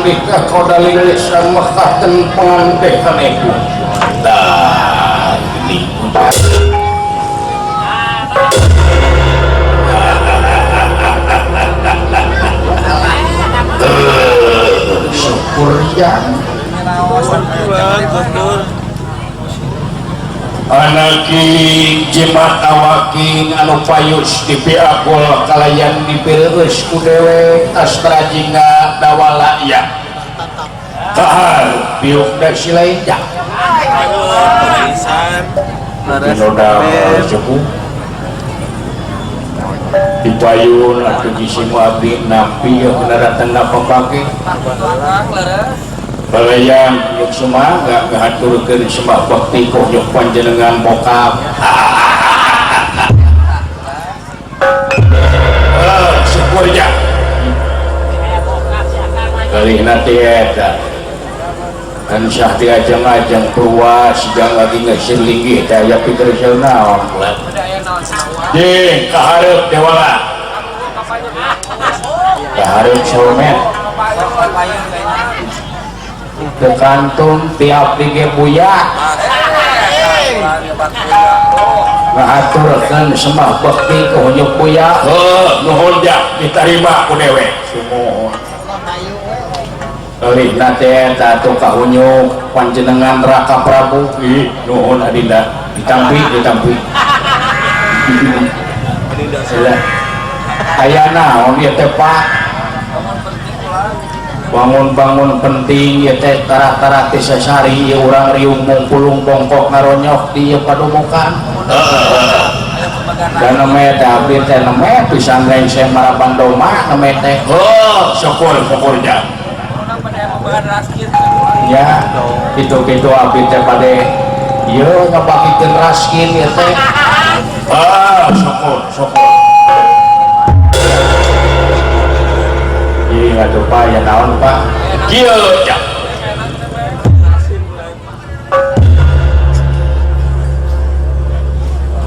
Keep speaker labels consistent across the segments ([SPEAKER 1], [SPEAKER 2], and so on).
[SPEAKER 1] nikah kodalilisan mekaten pengantekan ibu. Nah, ini syukur ya. Anaki jimat awaking anu payus dipiakul kalayan dipireueus ku dewek astra jingga dawala ya kahar piuk da silaija dinoda cukup dipayun atuh jisim abdi nampi ya datang na pambake balayan yuk sumangga ngahaturkeun sembah bakti ka yuk panjenengan bokap. Syukur ya kali nanti eta kan syah diajeng-ajeng purwa sidang lagi ngesir linggih teh aya pikir naon jeung kahareup dewala kahareup somet tekantung tiap dige buya ngahaturkeun sembah bekti ka hunyuk buya. Heuh nuhun ja diterima ku dewek sumuhun kalihna teh eta atuh ka hunyuk panjenengan Raka Prabu. Ih nuhun adinda ditampi ditampi. Aya naon ieu teh Pak? Bangun-bangun penting ya teh tara-tara teh sasari ieu urang riung mungkulung bongkok ngaronyok di ieu padumokan. Dan neme teh abdi teh neme pisan rengse maraban doma neme teh. Heuh, syukur syukur ja. Ya, kitu-kitu abdi teh bade ieu ngabakikeun raskin ieu teh. Ah, syukur syukur. Iya atuh Pak, ya naon Pak? Kieu ja.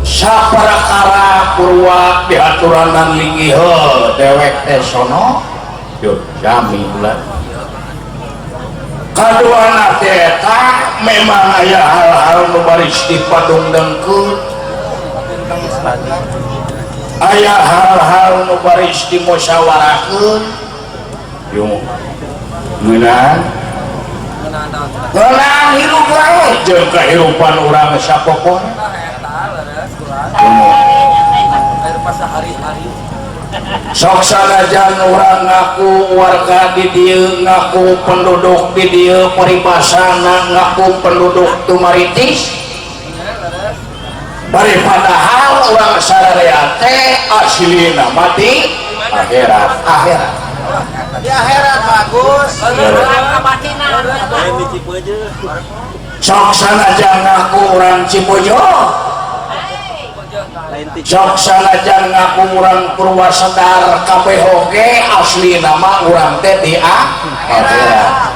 [SPEAKER 1] Saparakara purwa diaturanan linggih heuh dewek teh sono. Yo jami ulah. Kaduana teh eta memang aya hal-hal nu baris dipadungdengkeun. Aya hal-hal nu baris dimusyawarahkeun. Yo ngeunaan ngeunaan hirup wae jeung kahirupan urang sapopoe. Sok sanajan urang ngaku warga di dieu, ngaku penduduk di dieu, paribasana ngaku penduduk Tumaritis, bari padahal urang sararea teh aslina mati akhirat akhirat.
[SPEAKER 2] Di akhirat bagus.
[SPEAKER 1] Sok sanajan ngaku urang Cipujo, sok sanajan ngaku urang Purwasedar kabeh oge asli nama urang teh di akhirat.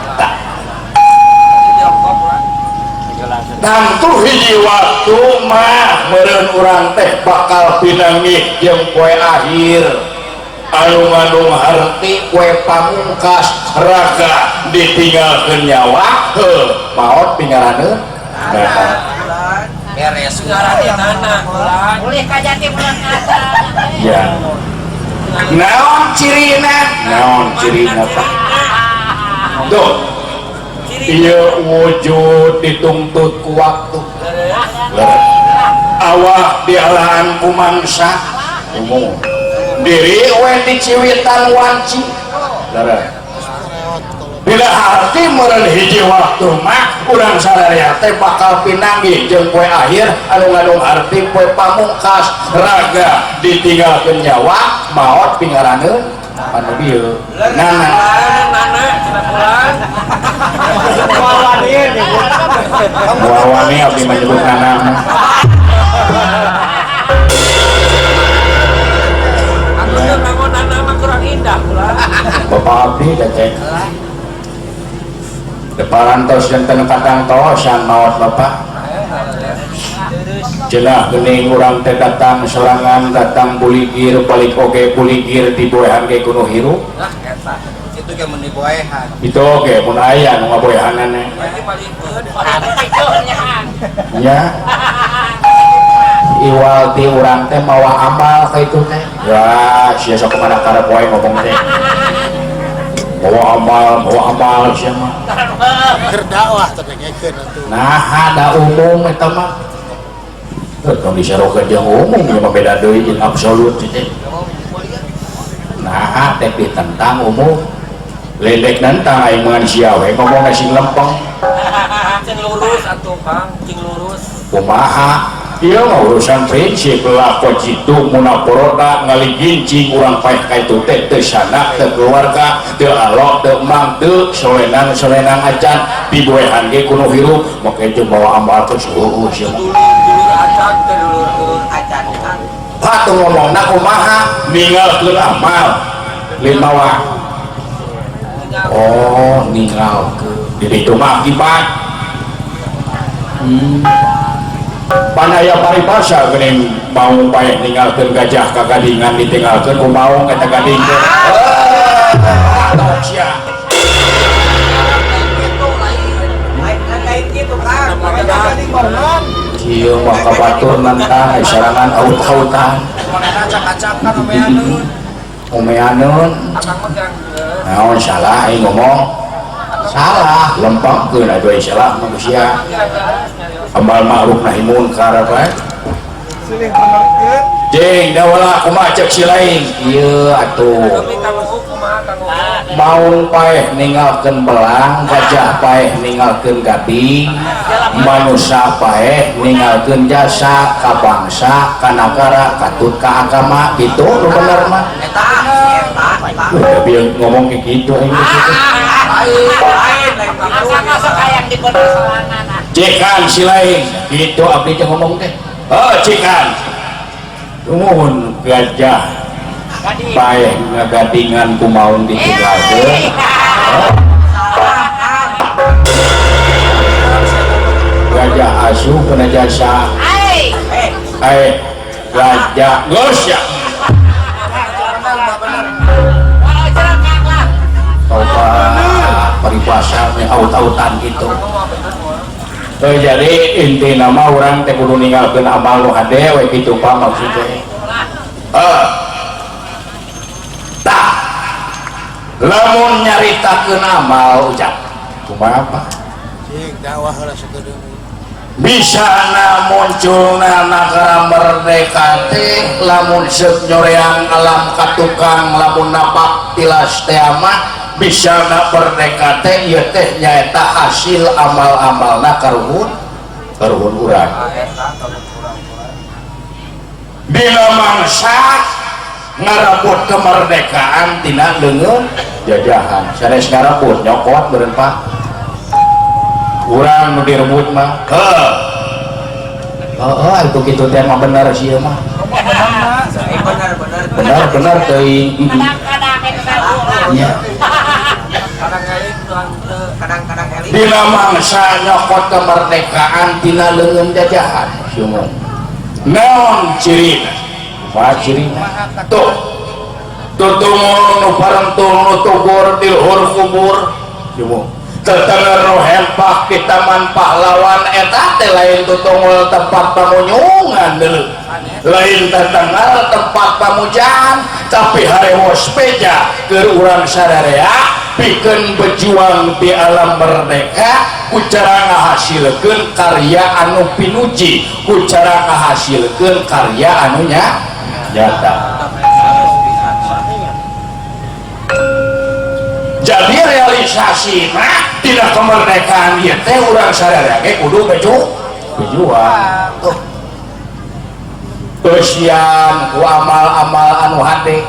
[SPEAKER 1] Tangtu hiji waktu mah meureun urang teh bakal pinanggih jeung poe akhir anu ngandung harti poe pamungkas raga ditinggalkeun nyawa heuh maot pingaraneun.
[SPEAKER 2] Beres boleh kajati bulan asa.
[SPEAKER 1] Ya naon cirina? Naon cirina Pak? Tuh ieu wujud dituntut ku waktu. Awak dialahan ku mangsa umum diri we diciwitan wanci. Bila arti meureun hiji waktu mah urang sararea teh bakal pinanggih jeung poe akhir anu ngandung arti poe pamungkas raga ditinggalkeun nyawa maot pingaraneun anu dieu. Nana
[SPEAKER 2] nana cenah pulang.
[SPEAKER 1] Wawani abdi menyebut nana.
[SPEAKER 2] Aku teh bangun nana mah kurang indah pulang.
[SPEAKER 1] Bapak abdi teh deparantos janten katang tosan maot bapak. Cenah geuning urang teh datang sorangan datang buligir balik oge buligir diboehan ge kuno hirup.
[SPEAKER 2] Nah eta
[SPEAKER 3] Itu ge mun diboehan.
[SPEAKER 1] Itu oge mun aya nu ngaboehanana. Nya. Iwal ti urang teh mawa amal ka itu teh. Ya, sia sok kemana karep wae ngomong teh. Bawa amal sia mah.
[SPEAKER 3] Keur dakwah teh dengekeun atuh.
[SPEAKER 1] Nah, ada umum eta mah. Teu tong disarokeun jeung umum ieu mah beda deui jeung absolut teh. Nah, teh tentang umum. Ledek nentang aing mangan sia we ngomongna sing lempeng.
[SPEAKER 2] Cing lurus atuh Kang, cing lurus.
[SPEAKER 1] Kumaha? Ieu mah urusan prinsip lah kok jitu munaporoda ngaligincing urang paeh ka itu teh teu sanak teu keluarga teu alok teu mang teu solenang-solenang acan diboehan ge kudu hirup make jeung bawa amal teh heueuh sia mah.
[SPEAKER 2] Dulur acan teh dulur
[SPEAKER 3] acan kan.
[SPEAKER 1] Patuh ngomongna kumaha ninggalkeun amal lain mawa. Oh, ninggalkeun. Di ditu mah akibat. Pan aya paribasa geuning maung paeh ninggalkeun gajah ka gadingan ditinggalkeun ku maung eta gading teh. Tok sia.
[SPEAKER 3] Lain kitu Kang. Gading bohong.
[SPEAKER 1] Ieu mah kabatur nentang sarangan aut-autan.
[SPEAKER 3] Acak-acakan omeaneun.
[SPEAKER 1] Omeaneun. Naon salah aing ngomong? Salah, lempangkeun atuh aing salah mah sia. Amal ma'ruf nahi munkar apa?
[SPEAKER 3] Silih benerkeun.
[SPEAKER 1] Jeung dawalah kumaha cek si lain. Ieu atuh. Maung paeh ninggalkeun belang, gajah paeh ninggalkeun gading, manusa paeh ninggalkeun jasa ka bangsa, ka nagara, katut ka agama, kitu nu bener mah.
[SPEAKER 3] Eta eta.
[SPEAKER 1] Udah ngomong kayak gitu aing gitu. Cikan si lain, gitu abdi teh ngomong teh. Oh, cikan. Nuhun gajah paeh ngagadingan ku maung ditinggalkeun. Gajah asuh kana jasa. Eh, gajah geus ya. Tobat paribasa nya aut-autan gitu. Jadi inti nama orang teh kudu ninggalkeun amal nu hade we kitu Pak maksudnya. Tah. Lamun nyaritakeun amal ujang kumaha Pak?
[SPEAKER 3] Cing dakwah heula sakedeung.
[SPEAKER 1] Bisa munculna nagara merdeka teh lamun seuk nyoreang alam katukang lamun napak tilas teh mah bisa na merdeka teh ieu teh nyaeta hasil amal-amalna karuhun karuhun urang. Dina mangsa ngarebut kemerdekaan tina leungeun jajahan sanes ngarebut nyokot beureun Pak. Urang nu direbut mah heuh heuh itu kitu teh mah bener sieun mah.
[SPEAKER 3] Bener
[SPEAKER 1] bener bener teuing. Nya.
[SPEAKER 3] Kadang-kadang eling.
[SPEAKER 1] Dina mangsa nyokot kemerdekaan tina leungeun jajahan sieun. Naon cirina? Kumaha cirina? Tuh. Tutungul nu parentul nu tugur di luhur kubur. Sieun. Tetenger nu hempak di taman pahlawan eta teh lain tutungul tempat pamunyungan deuleu. Lain tetenger tempat pamujaan tapi harewos beja keur urang sararea pikeun berjuang di alam merdeka ku cara ngahasilkeun karya anu pinuji ku cara ngahasilkeun karya anu nyata. Jadi realisasi mah tidak kemerdekaan ieu teh urang sararea ge kudu berjuang. Tuh. Eusian ku amal-amal anu hade.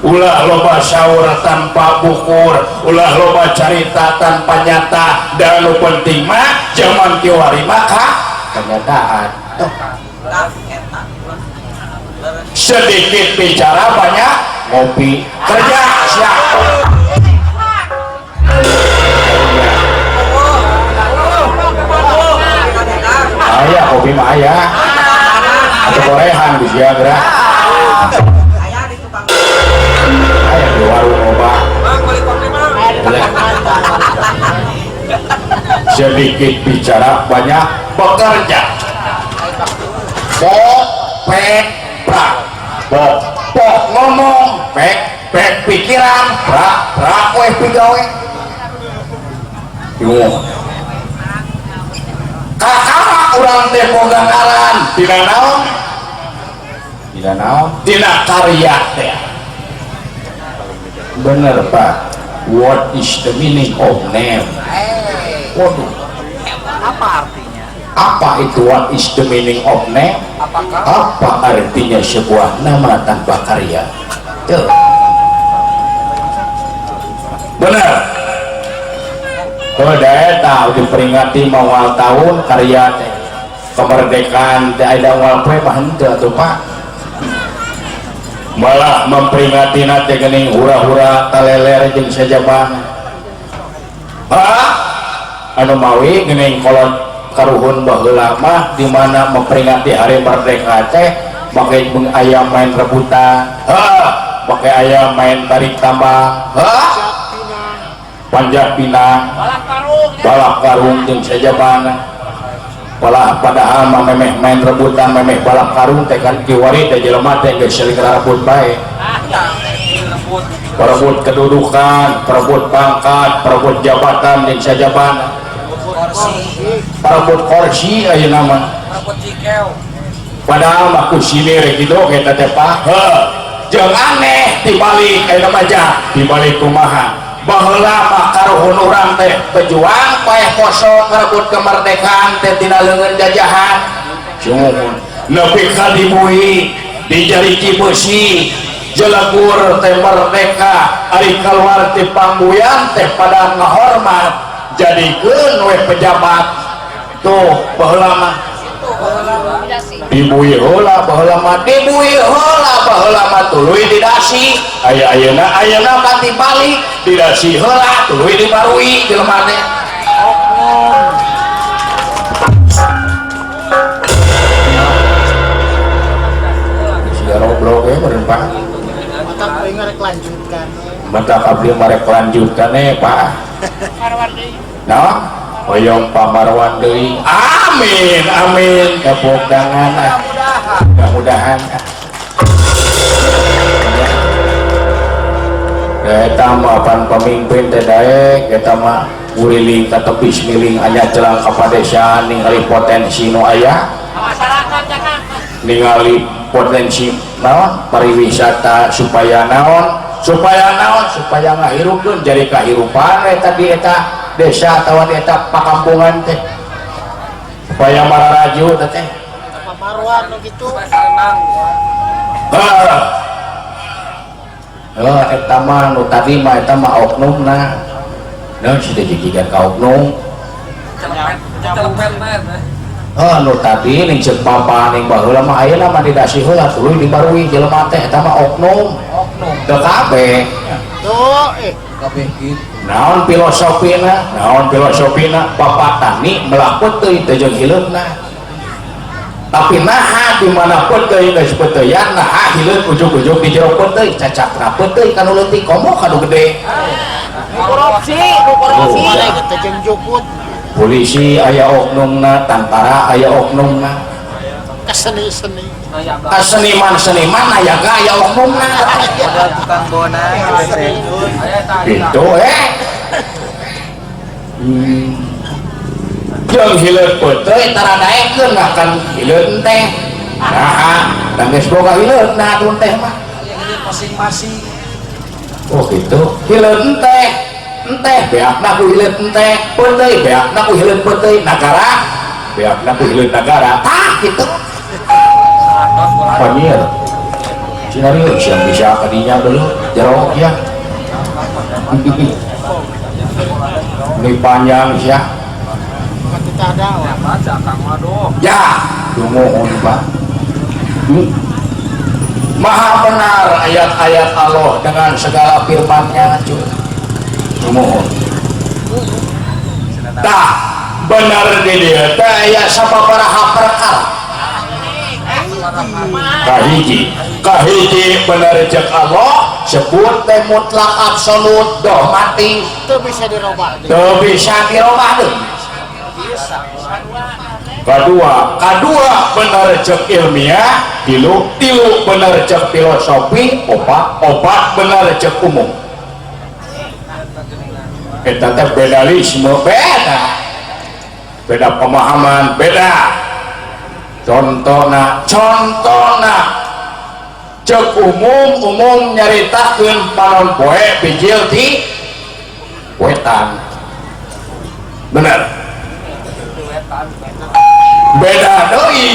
[SPEAKER 1] Ulah loba sahur tanpa bukur, ulah loba carita tanpa nyata, dan nu penting mah zaman kiwari maka kenyataan. Tuh. Sedikit bicara banyak ngopi, kerja siap. Aya kopi mah aya. Atau korehan bisa gerak. Aya di warung loba. Sedikit bicara banyak bekerja. Pok pek prak. Pok pok ngomong, pek pek pikiran, prak prak we pigawe. Yuh. Kakara urang teh boga ngaran dina naon? Dina naon? Dina karya teh. Bener Pak. What is the meaning of name? Waduh.
[SPEAKER 2] Apa artinya?
[SPEAKER 1] Apa itu what is the meaning of name?
[SPEAKER 2] Apakah?
[SPEAKER 1] Apa artinya sebuah nama tanpa karya? Tuh. Bener. Oh, daeta diperingati mawal tahun karya teh. Kemerdekaan teh aya moal poe mah henteu atuh Pak. Malah memperingati teh geuning hura-hura taleler jeung sajabana. Hah? Anu mawi geuning kolot karuhun baheula mah di mana memperingati hari merdeka teh make beung ayam main rebutan. Hah? Make ayam main tarik tambang. Hah? Panjat pinang, balap karung jeung sajabana. Balah padahal mah memeh main rebutan, memeh balap karung teh kan kiwari teh jelema teh geus saling rarebut bae. Perebut kedudukan, perebut pangkat, perebut jabatan jeung sajabana. Perebut kursi ayeuna mah.
[SPEAKER 2] Perebut cikew.
[SPEAKER 1] Padahal mah ku sinir kitu eta teh Pak. Heuh. Jeung aneh dibalik ayeuna mah jah, dibalik kumaha? Baheula mah karuhun urang teh pejuang paeh kosong ngerebut kemerdekaan teh tina leungeun jajahan. Sungguh nepi ka dibui di jariji besi jelegur teh merdeka ari kaluar ti pambuyan teh pada ngahormat jadikeun we pejabat tuh baheula mah dibui heula baheula mah dibui heula baheula mah tuluy didasi aya ayeuna ayeuna mah dibalik didasi heula tuluy dibarui jelema teh. Sia roblok we meureun Pak.
[SPEAKER 4] Mata abdi rek lanjutkan.
[SPEAKER 1] Mata abdi rek lanjutkan Pak. Nah, hoyong pamarwan deui. Amin amin. Tepuk tangan ah. Mudah-mudahan. Eta mah pan pemimpin teh daek eta mah nguriling ka tepis miling aya celang ka padesaan ningali potensi nu aya.
[SPEAKER 2] Masyarakat jangan
[SPEAKER 1] ningali potensi naon pariwisata supaya naon supaya naon supaya ngahirupkeun jadi kahirupan eta di eta desa atawa di eta pakampungan teh supaya mararaju teh
[SPEAKER 4] pamarwan nu kitu.
[SPEAKER 1] Heeh. Heuh eta mah nu tadi mah eta mah oknumna. Naon sih teh jigigan ka oknum? Heuh nu tadi ning ceuk papa ning baheula mah ayeuna mah didasi heula tuluy dibarui jelema teh eta mah oknum.
[SPEAKER 2] Oknum.
[SPEAKER 1] Teu kabeh.
[SPEAKER 4] Tuh
[SPEAKER 3] kabeh kitu.
[SPEAKER 1] Naon filosofina? Naon filosofina? Bapak tani melak peuteuy teu jeung hileudna. Tapi naha dimana peuteuy geus peuteuyan naha hileud ujug-ujug di jero peuteuy cacakna peuteuy kanu leutik komo kanu gede.
[SPEAKER 2] Korupsi, korupsi.
[SPEAKER 4] Teu jeung jukut.
[SPEAKER 1] Polisi aya oknumna, tantara aya oknumna.
[SPEAKER 4] Keseni-seni.
[SPEAKER 1] Seniman-seniman aya ge aya oknumna.
[SPEAKER 3] Modal tukang bonang
[SPEAKER 1] gitu Jeung hileud peuteuy tara daekeun akan hileud teh. Naha, da geus boga hileudna atuh teh mah.
[SPEAKER 3] Masing-masing.
[SPEAKER 1] Oh gitu. Hileud teh, enteh beakna ku hileud enteh, peuteuy beakna ku hileud peuteuy, nagara beakna ku hileud nagara. Tah kitu. Panyir. Cinarieu siang bisa kadinya dulu jero ya. Ini panjang sia. Ya, tunggu Pak. Maha benar ayat-ayat Allah dengan segala firman-Nya. Tunggu. Tah, benar di dieu teh aya sababaraha perkara. Kahiji, kahiji bener cek Allah, Sebut teh mutlak absolut dogmatis.
[SPEAKER 4] Teu bisa dirobah.
[SPEAKER 1] Teu bisa dirobah deui. Kadua bener cek ilmiah, tilu bener cek filosofi, opat bener cek umum. Eta teh bedalisme, beda. Beda pemahaman, beda. Contona cek umum nyaritakeun panon poe bijil ti wetan. Bener. Beda deui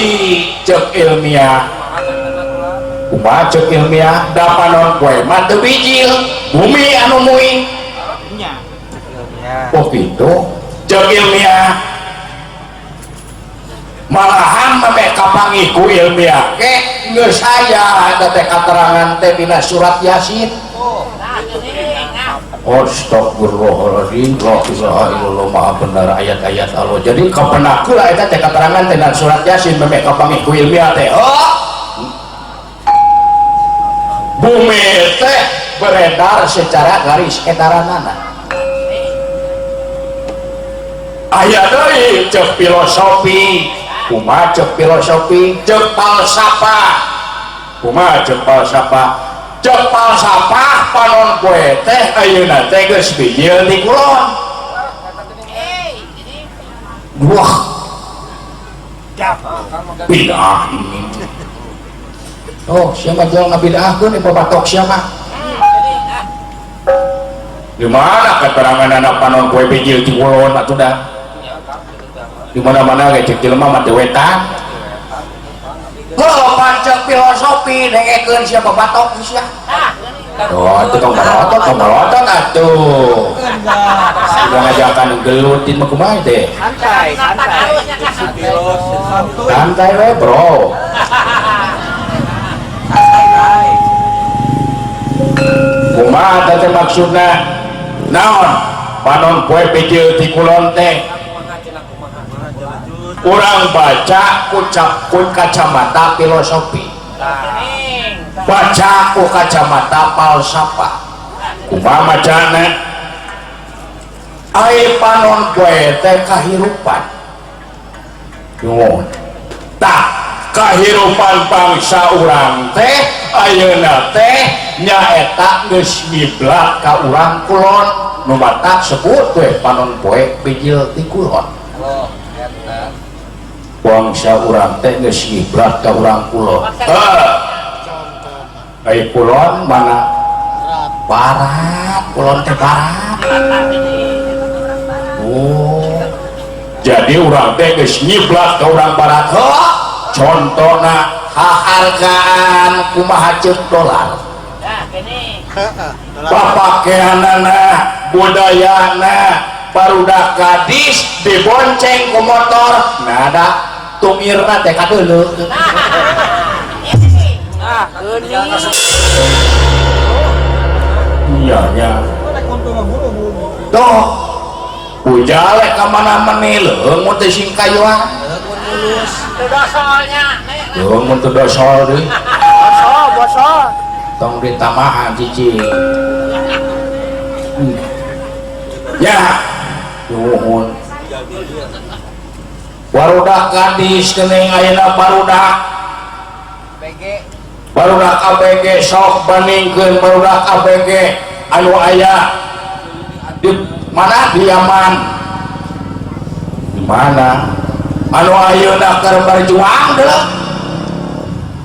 [SPEAKER 1] cek ilmiah. Kumaha cek ilmiah? Da panon poe mah teu bijil, bumi anu muing. Oh gitu. Cek ilmiah malahan meme kapanggih ku ilmiah ke geus aya eta teh katerangan teh dina surat Yasin. Astagfirullahaladzim, la ilaha illallah, maha benar ayat-ayat Allah. Jadi kapenaku lah eta teh katerangan teh dina surat Yasin meme kapanggih ku ilmiah teh. Oh, bumi teh beredar secara garis edaranana. Aya deui cek filosofi, kumaha cek filosofi, cek falsafah. Kumaha cek falsafah? Cek falsafah panon poe teh ayeuna teh geus bijil di kulon. Wah. Bid'ah ini. Oh, siapa jual ngabid'ahkeun babatok siapa? Di mana keterangan anak panon poe bijil di kulon atuh dah? Di mana-mana ge cek jelema mah teu wetan. Heuh, pancek filosofi dengekeun sia babatok sia. Oh, atuh tong barotot atuh. Udah ngajakan gelutin mah kumaha teh?
[SPEAKER 2] Santai, santai.
[SPEAKER 1] Santai we, bro.
[SPEAKER 2] Santai.
[SPEAKER 1] Kumaha teh maksudna? Naon? Panon poe bijil ti kulon teh. Urang baca ku kacamata filosofi, baca ku kacamata falsafah. Kumaha macana? Ai panon poe teh kahirupan. Nuhun. Tah, kahirupan bangsa urang teh ayeuna teh nyaeta geus ngiblat ka urang kulon. Nu matak sebut we panon poe bijil ti kulon. Bangsa urang teh geus ngiblat ka urang kulon. Heuh. Ai kulon mana? Barat, kulon teh barat. Oh. Jadi urang teh geus ngiblat ka urang barat. Heuh. Contona hargaan kumaha ceuk dolar. Papakeanana, budayana, barudak gadis dibonceng ku motor, nada tungirna teh kadeuleu.
[SPEAKER 2] Ah, geuning.
[SPEAKER 1] Iya nya. Tuh. Ujale ka mana meni leung mun teh sing kayuan.
[SPEAKER 2] Teu dosolnya.
[SPEAKER 1] Leung mun teu dosol deui.
[SPEAKER 2] Bosol, bosol.
[SPEAKER 1] Tong ditamahan cicing. Ya. Nuhun. Barudak gadis geuning ayeuna barudak
[SPEAKER 3] BG.
[SPEAKER 1] Barudak ABG sok bandingkeun barudak ABG anu aya di mana di Yaman. Di mana? Anu ayeuna keur berjuang deuleu.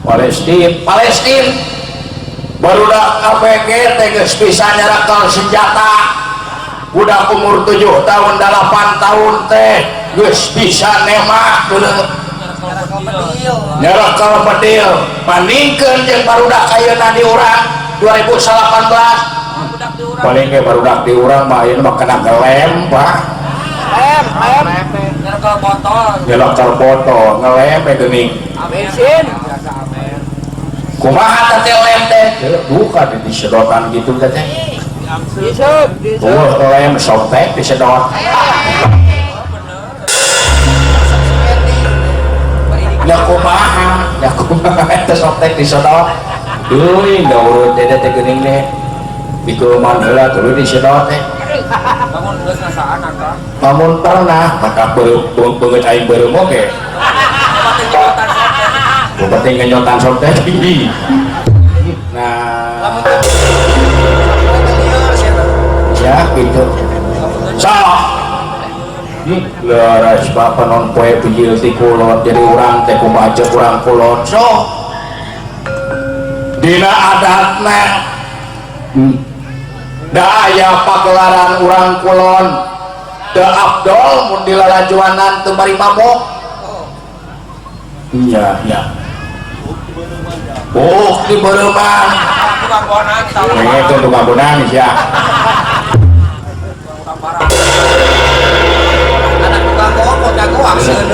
[SPEAKER 1] Palestina, Palestina. Barudak ABG teh geus bisa nyerekel senjata. Budak umur 7 tahun 8 tahun teh geus bisa nembak deuleu. Nyerekel bedil. Bandingkeun jeung barudak ayeuna di urang 2018. Paling ge barudak di urang mah ayeuna mah kena ngelem, Pak.
[SPEAKER 2] Lem, lem. Nyerekel botol.
[SPEAKER 1] Nyerekel botol, ngelem we geuning.
[SPEAKER 2] Bensin.
[SPEAKER 1] Kumaha teh lem teh? Buka di sedotan gitu teh.
[SPEAKER 2] Disup, disup.
[SPEAKER 1] Tuh lem softtek disedot. Ya kumaha? Ya kumaha teh softtek disedot. Teuing da urut teh teh geuning teh. Dikuman heula tuluy disedot teh.
[SPEAKER 2] Bangun geus ngasaan akang.
[SPEAKER 1] Lamun pernah maka beungeut aing beureum oge. Penting ngenyotan sok teh. Nah. Ya gitu. Sok. Leres bapak non poe bijil ti kulon jadi urang teh kumaha ceuk urang kulon. Sok. Dina adatna. Da aya pagelaran urang kulon teu afdol mun dilalajuanan teu bari mabok. Iya, iya. Oh, di Beremang.
[SPEAKER 2] Tukang bonang,
[SPEAKER 1] itu tukang bonang ya.
[SPEAKER 3] Anak tukang goak, jago akseun.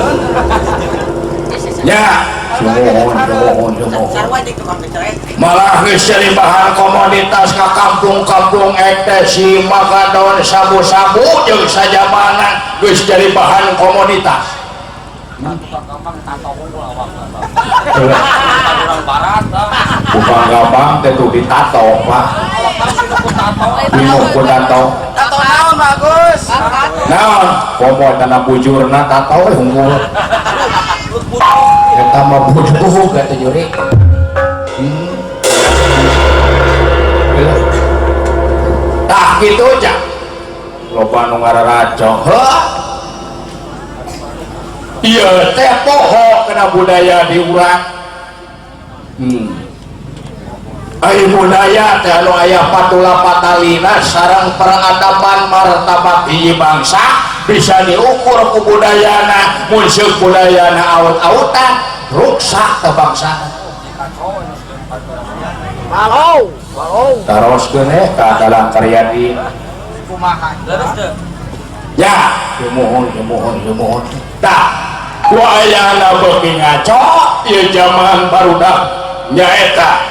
[SPEAKER 1] Ya, sumuhun, sumuhun, sumuhun. Malah geus jadi bahan komoditas ka kampung-kampung ektesi, magadon, sabu-sabu jeung sajabana geus jadi bahan komoditas.
[SPEAKER 2] Tukang gampang tato unggul awak. Orang barat.
[SPEAKER 1] Tukang gampang teh tuh ditato, Pak. Dinu ku tato.
[SPEAKER 3] Tato naon bagus?
[SPEAKER 1] Naon? Komo tanah bujurna tato we unggul. Eta mah bujuh kata juri. Tah kitu aja. Loba nu ngararacok. Heuh. Iya teh poho kena budaya di urang. Ai budaya teh anu aya patula patalina sareng peradaban martabat hiji bangsa bisa diukur ku budayana. Mun seuk budayana aut-autan ruksak ke bangsa.
[SPEAKER 4] Walau, walau.
[SPEAKER 1] Taroskeun ka dalang Karyadi.
[SPEAKER 3] Kumaha?
[SPEAKER 1] Ya, sumuhun, sumuhun, sumuhun. Tah, ku ayana beuki ngaco ieu zaman barudak nyaeta.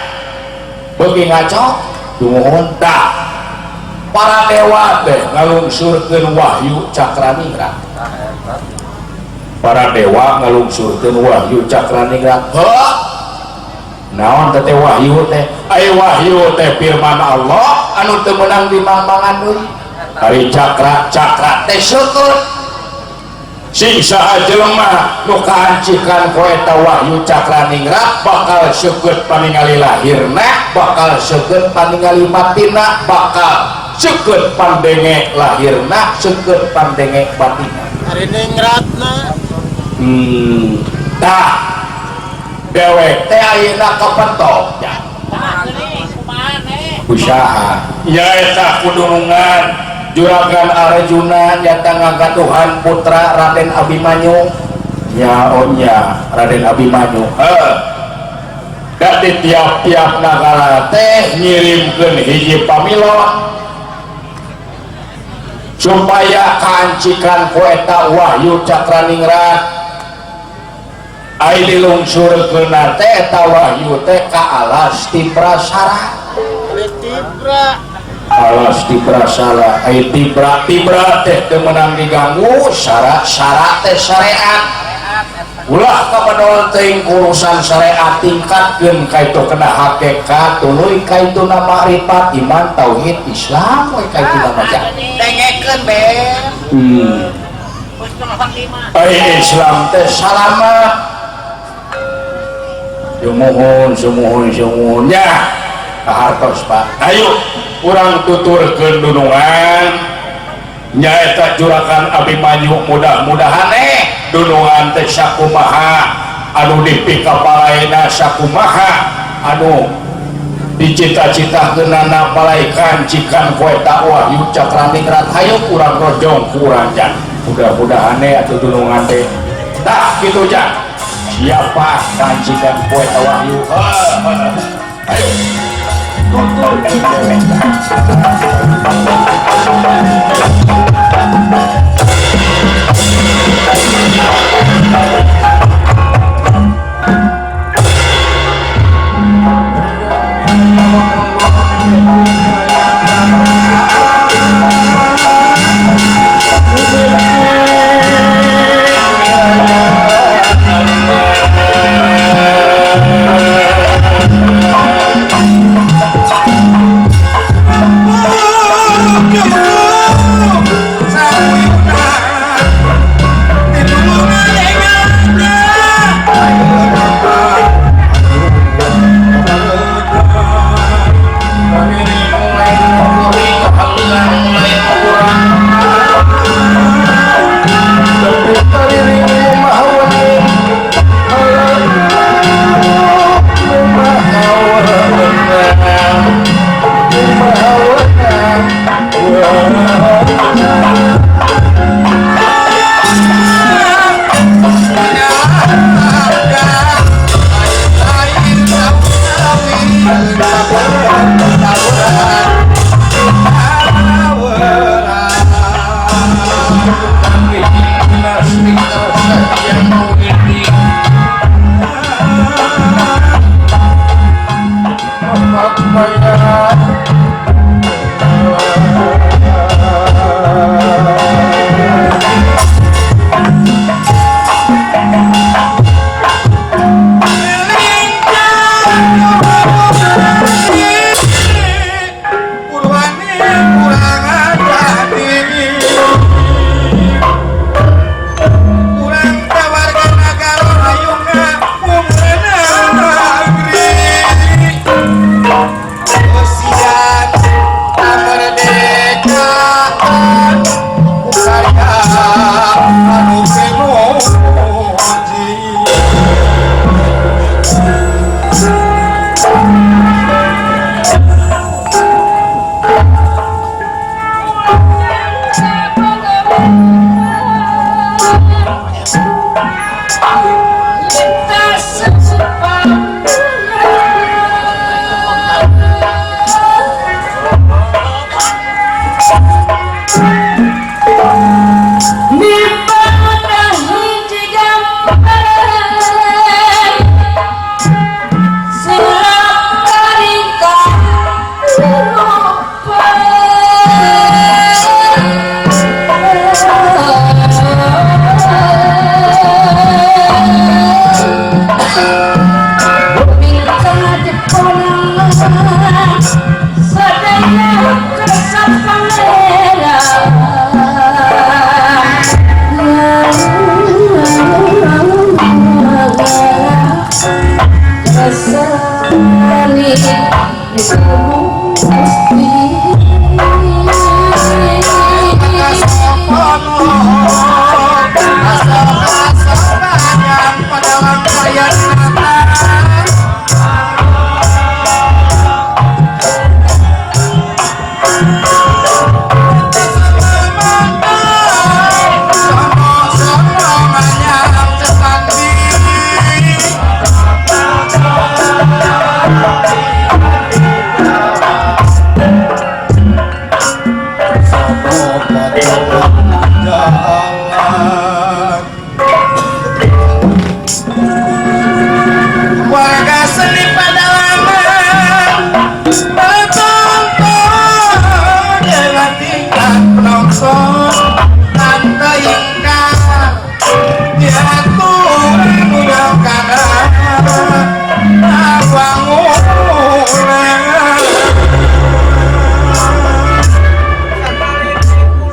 [SPEAKER 1] Beuki ngaco, sumuhun. Tah, para dewa teh ngalungsurkeun wahyu cakraningrat. Para dewa ngalungsurkeun wahyu cakraningrat. Heuh. Naon teh wahyu teh? Ai wahyu teh firman Allah anu teu meunang dimangmangan deui. Ari cakra, cakra teh syukur. Sing saha jelema nu kaancikan ku eta wahyu cakraningrat bakal seukeut paningali lahirna, bakal seukeut paningali batinna, bakal seukeut pandenge lahirna, seukeut pandenge batinna.
[SPEAKER 4] Ari ningratna.
[SPEAKER 1] Tah dewek teh ayeuna kapentok ya. Usaha nyaeta kudunungan Juragan Arjuna nyata ngangkatuhan putra Raden Abimanyu nya onya Raden Abimanyu. Heuh. Da di tiap-tiap nagara teh ngirimkeun hiji pamilon supaya kaancikan ku eta wahyu cakraningrat. Ai dilungsurkeunna teh eta wahyu teh ka alas Tibrasara.
[SPEAKER 4] Tibra.
[SPEAKER 1] Alas Tibrasara, ai tibra tibra teh teu meunang diganggu, sara sara teh syariat. Ulah kabadol teuing urusan syariat tingkatkeun ka itu kena hakikat tuluy ka itu na makrifat iman tauhid Islam we ka itu na mah.
[SPEAKER 3] Dengekeun ben.
[SPEAKER 1] Ai Islam teh salamat. Sumuhun sumuhun sumuhun nya. Kahartos Pak. Ayo urang tuturkeun dunungan nyaeta Juragan Abimanyu mudah-mudahan dunungan teh sakumaha anu dipikapalaena sakumaha anu dicita-citakeunana palaikan cikan ku eta wahyu cakraningrat. Hayu urang rojong ku urang jan. Mudah-mudahan atuh dunungan teh. Tah kitu jan. Siapa kancikan ku eta wahyu? Ayo.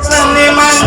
[SPEAKER 3] Seniman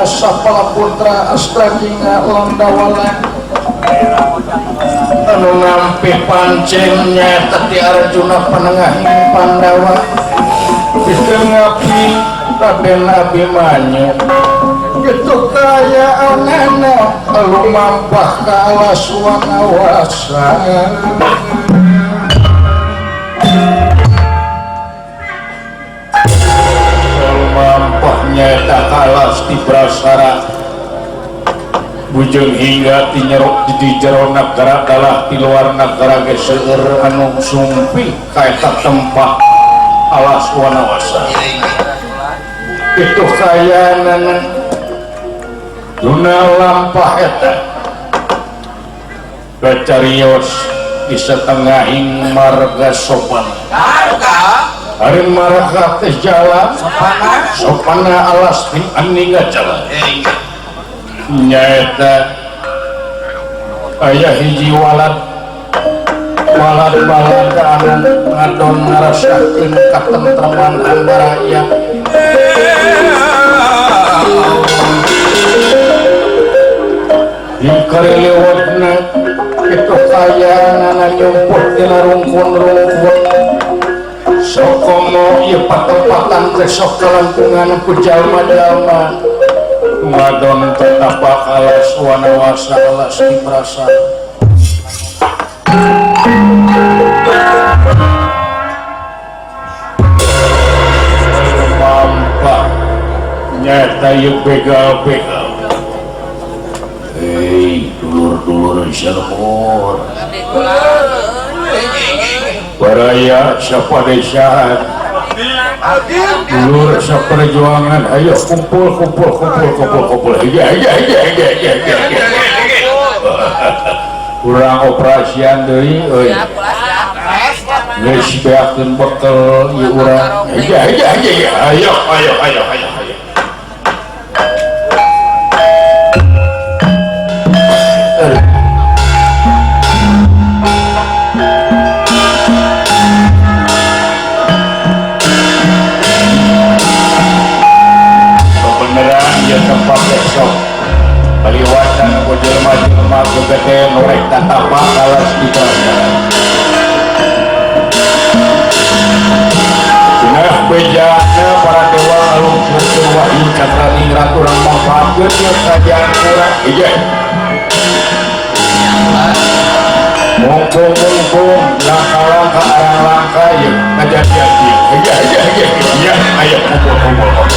[SPEAKER 1] Sapala Putra Astraginga Landawalan anu ngampi pancen nyaeta ti Arjuna panengahing Pandawa ditengapi Raden Abimanyu kitu kayaanana lumampah ka alas wanawasa. Nyaeta kalas di prasara bujeng hingga ti di jero nagara dalah di luar nagara ge seueur anu sumpi ka eta tempat alas wanawasa. Itu kayanan duna lampah eta bacarios di setengahing marga sopan. Ari maraka teh jalan sopana alas ting aninga jalan nyaeta aya hiji walad walad balad anu ngadon ngarasakeun katentreman antara di karelewatna kitu kayaanana nyumput dina rungkun-rungkun sokomo ieu patempatan teh sok kalangkungan ku jalma-jalma ngadon tetapak alas wanawasa alas diprasa mampa nyata ieu begal-begal. Hei dulur-dulur salmur baraya sapadesaan dulur saperjuangan ayo kumpul kumpul kumpul kumpul kumpul iya iya iya iya iya iya kurang operasian deui euy geus beakeun bekel ieu urang iya iya iya ayo ayo ayo ayo ayo tempat besok kaliwatan ku jelema-jelema gede norek tatapak alas di jalan. Nah bejana para dewa alungsurkeun wahyu cakraningrat urang mangfaatkeun ieu kerajaan urang ieu. Mumpung-mumpung langka-langka arang langka ieu kajadian ieu. Iya iya iya iya ayo kumpul-kumpul.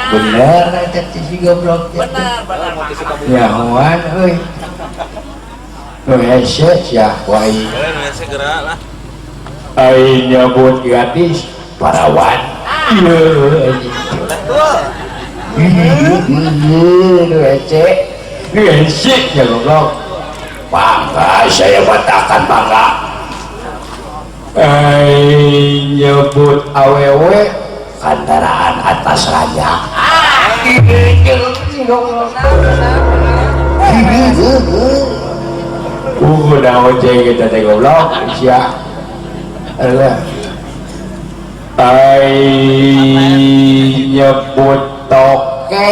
[SPEAKER 1] Bener eta si goblok
[SPEAKER 2] bener bener
[SPEAKER 1] nyahoan euy nu hese sia wae
[SPEAKER 2] segera lah
[SPEAKER 1] ai nyebut gadis parawan ieu nu hese nu hese ya goblok bangga saya batakan bangga ai nyebut awewe kendaraan atas raja. Udah ojek kita teh goblok sia. Alah. Ai nyebut toke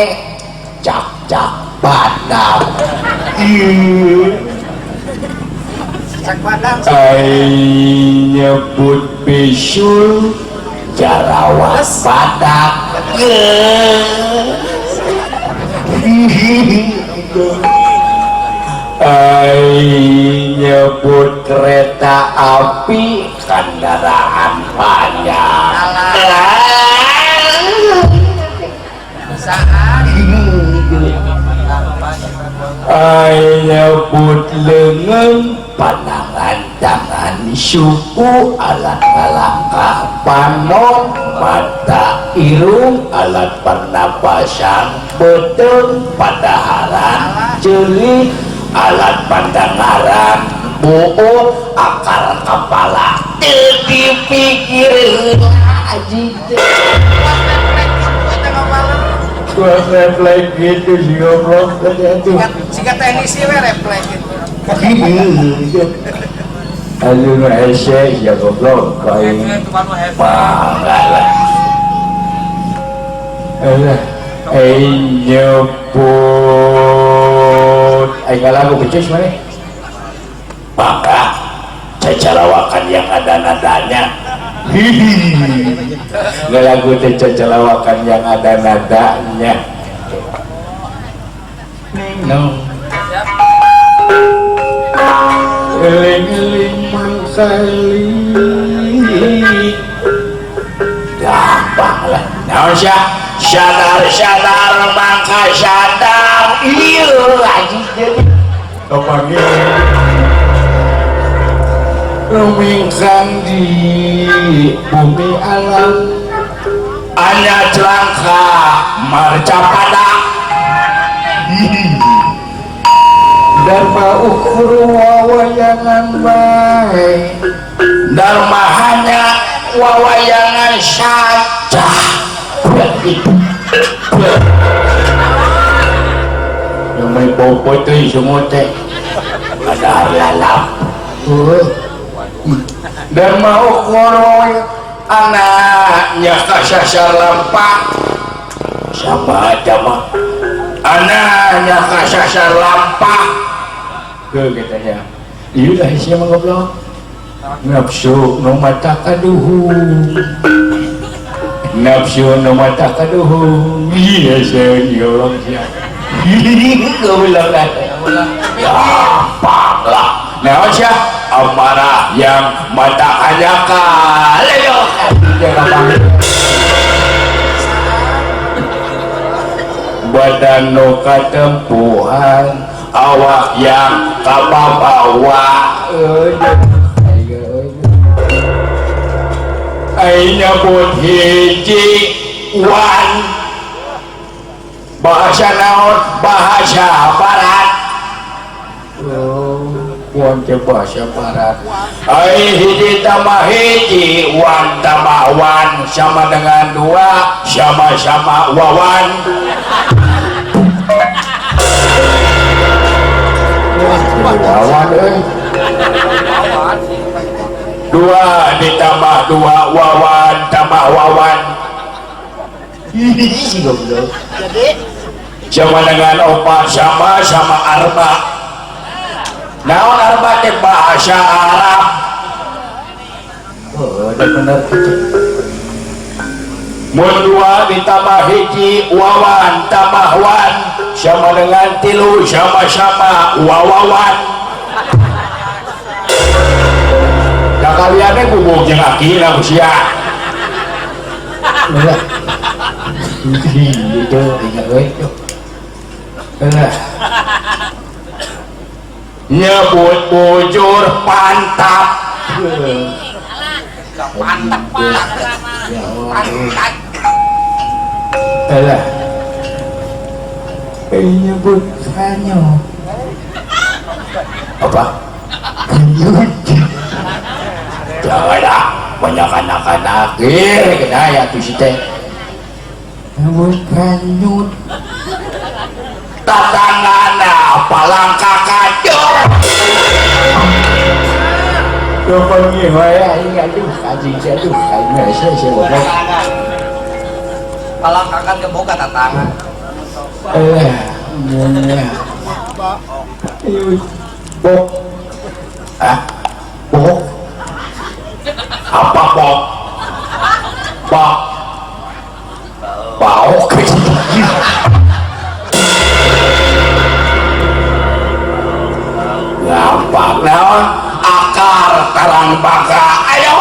[SPEAKER 1] cak-cak padang.
[SPEAKER 3] Cak padang.
[SPEAKER 1] Ai nyebut bisul jarawat badak. Ai nyebut kereta api kendaraan banyak. Ai nyebut lengan pandangan tangan suku alat kalangkah panon mata irung alat pernapasan beuteung padaharan ceuli alat pandangaran buuk akal kepala teu dipikir anjing teh gua refleks gitu si goblok teh
[SPEAKER 3] siga teknisi we refleks gitu.
[SPEAKER 1] Aduh nu hese ya goblok aing bangga lah. Alah aing nyebut aing lagu becus mana? Maka cacalawakan yang ada nadanya. Lagu teh cacalawakan yang ada nadanya. No. Eling-eling mangkali. Gampang lah. Naon sia? Sadar-sadar mangka sadar. Ieu anjing teh. Kapanggih. Rumingkang di bumi alam anya celangka marcapada dharma ukur wawayangan bae dharma hanya wawayangan saja. Yang main popo teh semua teh ada lalap. Dharma ukur anaknya kasasar lampak sama aja mah anaknya kasasar lampak ke katanya iya dah isinya mah goblok nafsu nu mata kaduhung nafsu nu mata kaduhung iya saya goblok sia goblok lah gampang lah naon sia amarah yang mata hanya kali badan nu katempuhan awak yang kababawa aing nyebut hiji wan bahasa naon bahasa barat wan teh bahasa barat ai hiji tambah hiji wan tambah wan sama dengan dua sama-sama wawan wawan euy dua ditambah dua wawan tambah wawan goblok
[SPEAKER 4] jadi
[SPEAKER 1] sama dengan opat sama-sama arba. Naon arba teh bahasa Arab. Oh, udah bener gitu. Mun dua ditambah hiji wawan tambah wan sama dengan tilu sama-sama wawawan. Da kalian teh gubuk jeung akina sia. Ulah. Itu ingat we. Ulah. Nyebut bujur pantap
[SPEAKER 2] pantap pak
[SPEAKER 1] alah nyebut kanyo apa kanyut jangan lah banyak anak-anak kena ya tuh si teh nyebut kanyut tatangana palangka kacau kapanggih wae aing aduh anjing aduh aing hese hese goblok
[SPEAKER 3] palangkakan geboga tatangan
[SPEAKER 1] bok ah bok apa bok bok baok gampang naon akar karang baka ayo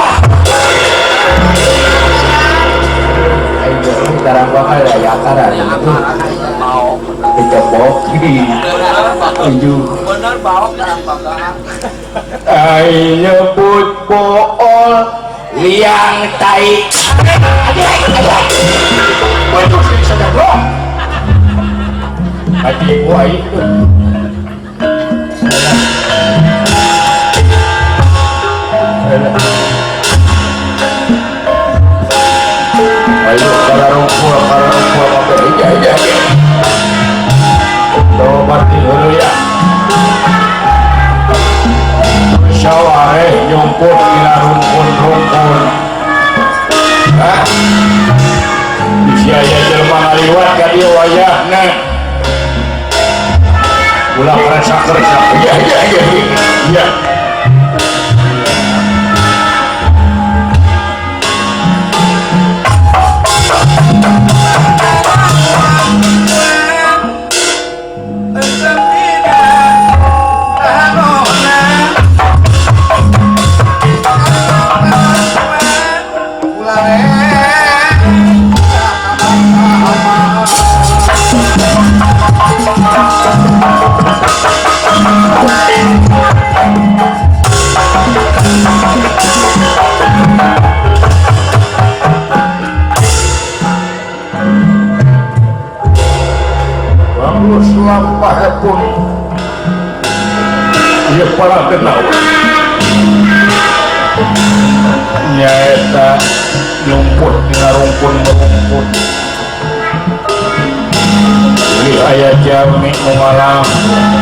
[SPEAKER 1] ayo karang baka ya akar itu bok
[SPEAKER 2] bener baok karang baka
[SPEAKER 1] ayo nyebut bool liang tai waduh sini saja bro hati gua itu. Ayo kararumpul kararumpul kabeh iya iya iya. Tobat heureuy ya. Sawareh nyumput dina rungkun-rungkun. Hah? Bisi aya jelema ngaliwat ka dieu wayahna. Ulah kerasa-kerasa. Iya iya iya iya. Bagus lampah pun ieu para kenawa nyaeta nyumput dina rungkun merumput Li aya jami nu ngalang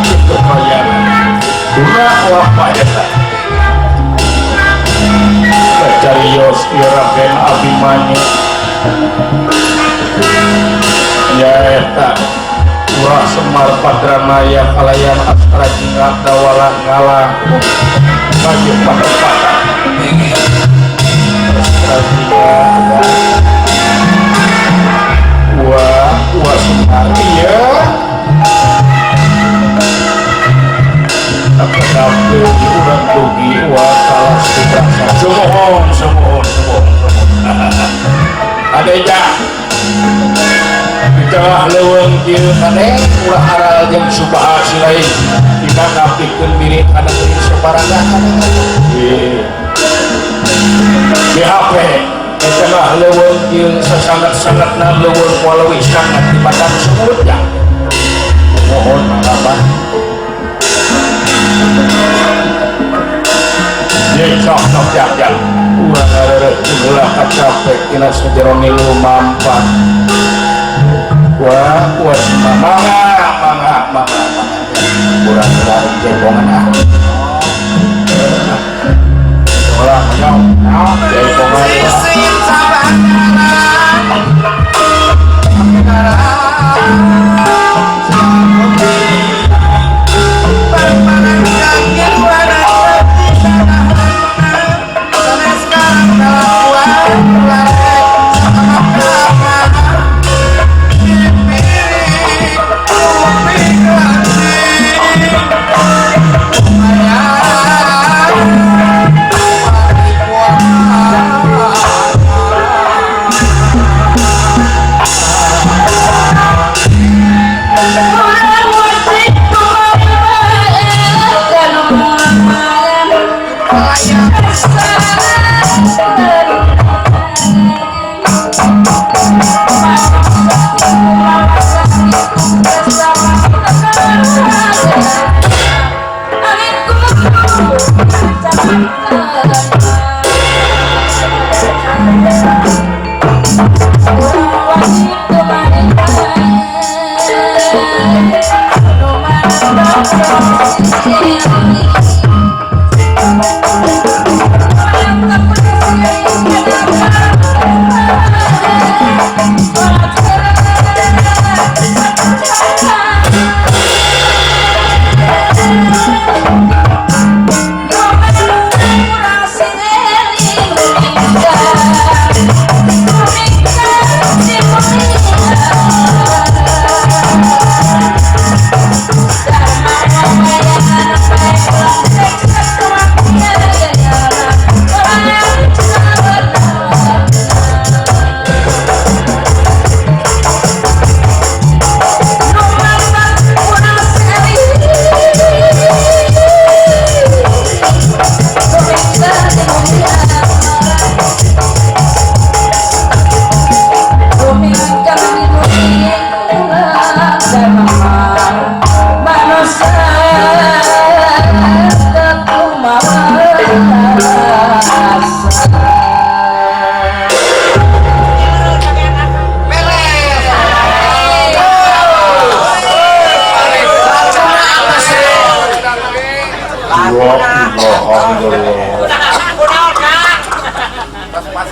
[SPEAKER 1] kitu kaayaan guna lampah eta kacarios ieu Raden Abimanyu nyaeta Urah Semar Padramaya kalayan Astra Jingga Dawala ngalang baju patepatan Astra Jingga wah wah Semar iya tetapi urang dugi wah kalah subrasa sumuhun sumuhun sumuhun sumuhun adeja di tengah leuweung kieu kade ulah aral jeung subaha silain dina ngapikeun diri kana negeri sabaraga BHP di tengah leuweung kieu sasangat-sangatna leuweung moal leuwih sangat di batang sumut ya mohon mangga bah ye sok sok jak jak urang ngareureut heula kacapek tina sajero milu mampat. Wah, wah, mangga, mangga, mangga, mangga. Kurang-kurang jaipongan ah. Ulah, nyong, jaipongan.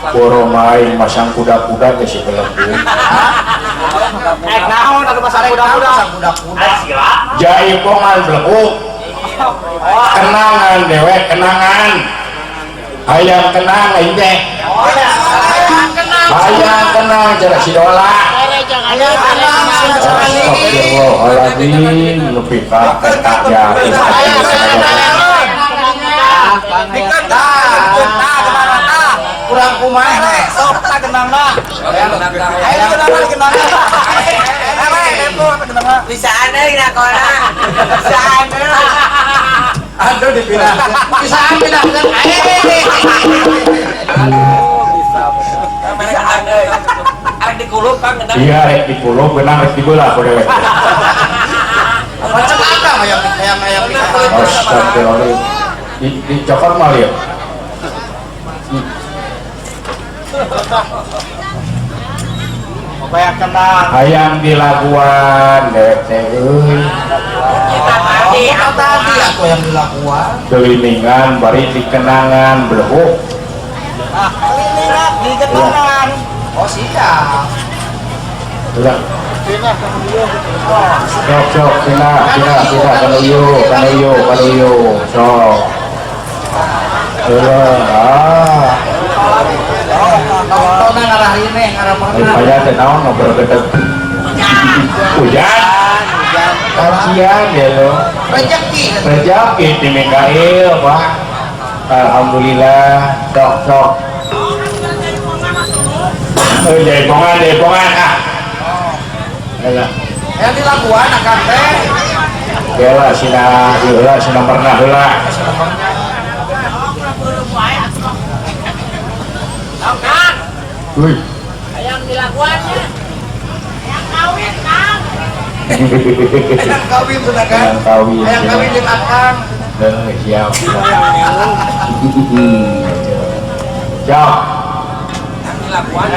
[SPEAKER 1] Boro main masang kuda-kuda ge si belenggu.
[SPEAKER 3] Naik naon atuh masang kuda-kuda. Kuda-kuda.
[SPEAKER 1] Jaipongan belenggu. Kenangan dewek kenangan. Hayang kenang aing teh. Hayang kenang cara si Dola. Astagfirullahaladzim lebih ka eta ya.
[SPEAKER 3] Kurang kumaha sok tah genangna. Ayo genangna genangna.
[SPEAKER 2] Bisaan euy nakona. Bisaan euy.
[SPEAKER 3] Aduh dipindahkeun. Bisaan pindahkeun.
[SPEAKER 2] Aduh bisa. Bisaan euy. Arek dikulup Kang genang.
[SPEAKER 1] Iya rek dikulup genang rek dibelah ku dewek.
[SPEAKER 3] Macam apa hayang hayang hayang.
[SPEAKER 1] Astagfirullahaladzim. Dicokot mal ya.
[SPEAKER 4] Bayang kenang.
[SPEAKER 1] Hayang dilakuan dewek teh euy.
[SPEAKER 3] Tadi aku yang dilakuan.
[SPEAKER 1] Keliningan bari dikenangan belehuk.
[SPEAKER 3] Keliningan dikenangan. Oh siap.
[SPEAKER 1] Ulah. Sok sok pindah pindah pindah kanuyu kanuyu kanuyu sok. Ulah ah.
[SPEAKER 3] Nontonnya ngarah ini ngarah pernah.
[SPEAKER 1] Payah teh naon ngobrol gedeg. Hujan. Kasihan ya lo.
[SPEAKER 3] Rezeki.
[SPEAKER 1] Rezeki di Mikail, Pak. Alhamdulillah, sok sok. Jaipongan, jaipongan ah. Alah.
[SPEAKER 3] Yang dilakuan akang teh.
[SPEAKER 1] Heula sina heula sina pernah heula. Wih.
[SPEAKER 2] Hayang dilakuannya. Hayang kawin, Kang.
[SPEAKER 3] Hayang kawin sudah kan?
[SPEAKER 1] Hayang kawin.
[SPEAKER 3] Hayang kawin jeung akang.
[SPEAKER 1] Heuh, siap. Siap.
[SPEAKER 2] Lakuan.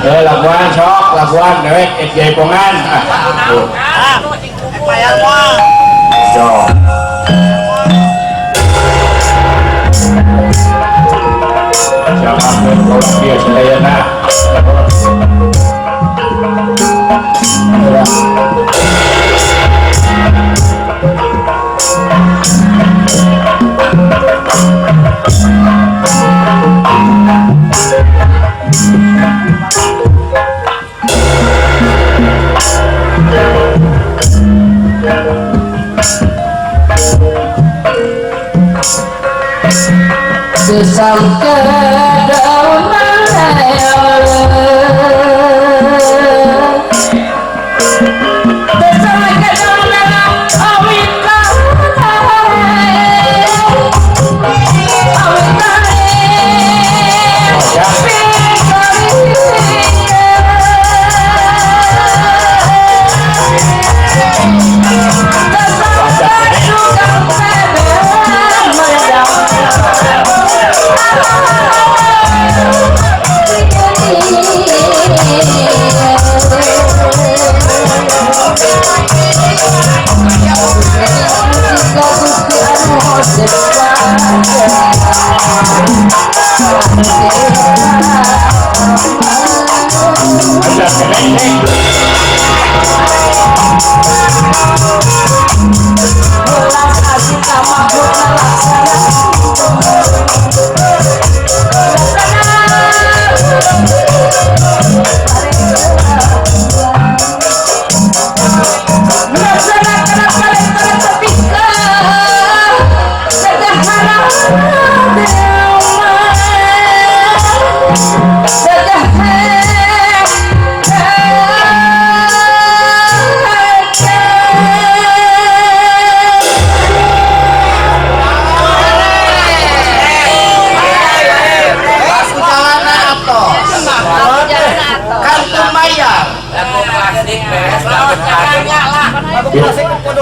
[SPEAKER 1] Eh, lakuan sok, lakuan dewek ek jaipongan. Ah.
[SPEAKER 4] Bayar moal.
[SPEAKER 1] Sok. Siapa pun dia sadayana.
[SPEAKER 5] Sesangka daun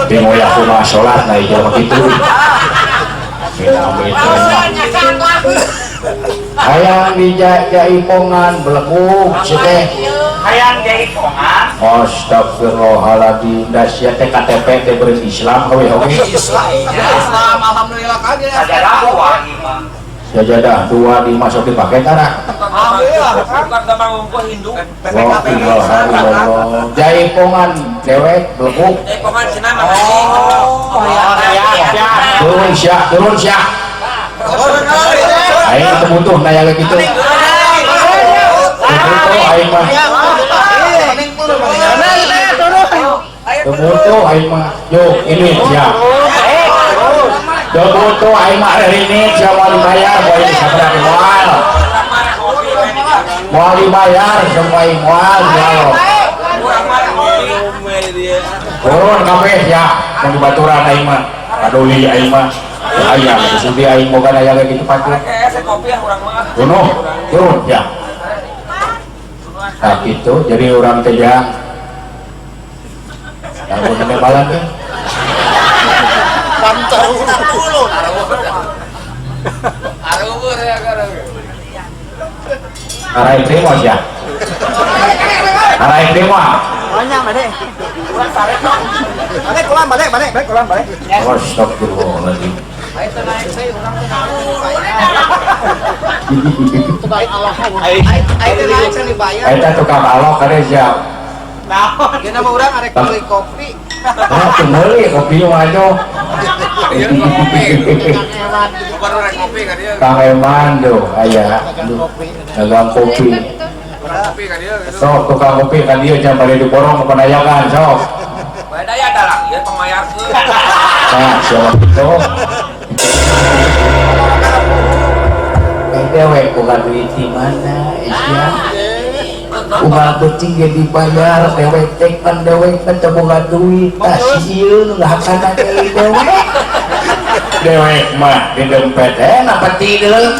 [SPEAKER 1] Bingung aku mah sholat nah hijau begitu. Hayang dijaipongan belekuk si teh.
[SPEAKER 4] Hayang jaipongan.
[SPEAKER 1] Astagfirullahaladzim, da sia teh KTP teh beureum Islam kawe oge.
[SPEAKER 3] Islam, Islam, alhamdulillah kan ya.
[SPEAKER 4] Ada dakwah ieu mah.
[SPEAKER 1] Jajadah 2 dimasuk dipakai tanah.
[SPEAKER 2] Bukan gampang ngumpul Hindu.
[SPEAKER 1] Jaipongan dewek belekuk.
[SPEAKER 2] Jaipongan cenah mah. Oh, iya.
[SPEAKER 1] Turun sia, turun sia. Aing teu butuh naya gitu. Butuh aing mah. Teu butuh aing mah. Yuk, ini sia. Teu butuh aing mah ini sia moal dibayar, moal sabaraha moal. Moal dibayar semua aing moal moal. Turun kabeh ya, mun dibaturan aing mah. Paduli aing mah. Aya geus di aing boga aya gitu patut. Turun, turun ya. Nah gitu, jadi orang teh jang. Lamun nebalan teh. Arai terima ya. Arai terima.
[SPEAKER 3] Banyak balik. Balik kolam balik balik balik kolam balik.
[SPEAKER 1] Astagfirullahaladzim. Eta tukang alok kade siap.
[SPEAKER 3] Naon? Geuna mah urang arek meuli kopi.
[SPEAKER 1] Ah, meuli kopi mah aduh. Kang Eman tuh aya. Dagang kopi. Sok tukang kopi kan dia jangan pada diborong ke penayangan sok.
[SPEAKER 2] Beda ya dalang ieu pangmayarkeun.
[SPEAKER 1] Nah, siapa itu? Dewek bukan duit di mana isya. Uang kucing ge dibayar dewek teh pan dewek pan teu boga duit tah si ieu nu ngahakana deui dewek. Dewek mah di dompet na peti deuleu.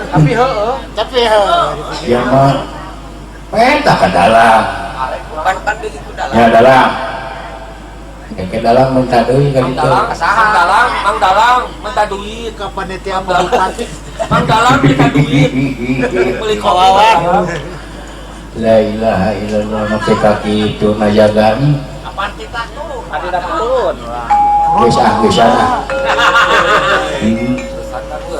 [SPEAKER 3] Tapi heueuh, tapi heueuh.
[SPEAKER 1] Ya mah peta ka dalang.
[SPEAKER 2] Pan di dalang.
[SPEAKER 1] Ya dalang. Ke dalang minta duit ka ditu.
[SPEAKER 2] Mang dalang, mang dalang minta duit
[SPEAKER 3] ke panitia bupati.
[SPEAKER 2] Mang dalang minta duit. Beli kopi.
[SPEAKER 1] La ilaha illallah nepi ka kitu najagaan.
[SPEAKER 4] Apaan titah turun?
[SPEAKER 3] Titah turun.
[SPEAKER 1] Geus ah geus ah.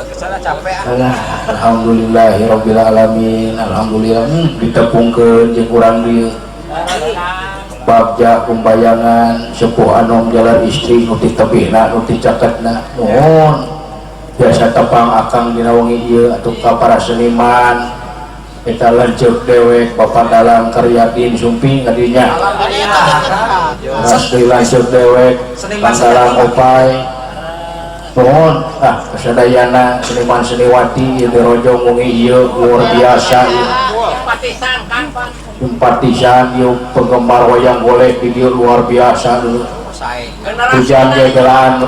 [SPEAKER 3] Kesana capek ah.
[SPEAKER 1] Alah, alhamdulillahirabbil alamin. Alhamdulillah ditepungkeun jeung urang dieu. Bagja kumbayangan sepuh anom jalan istri nu ti tebihna nu ti caketna nuhun biasa tepang akang dina wengi ieu atuh ka para seniman eta lanceuk dewek Bapak Dalang Karyadin Sumping kadinya asli lanceuk dewek Dalang Opai nuhun ah kasadayana seniman seniwati ieu dirojong wengi ieu luar biasa ieu. Simpatisan yuk penggemar wayang golek di dia luar biasa dulu. Hujan gegelan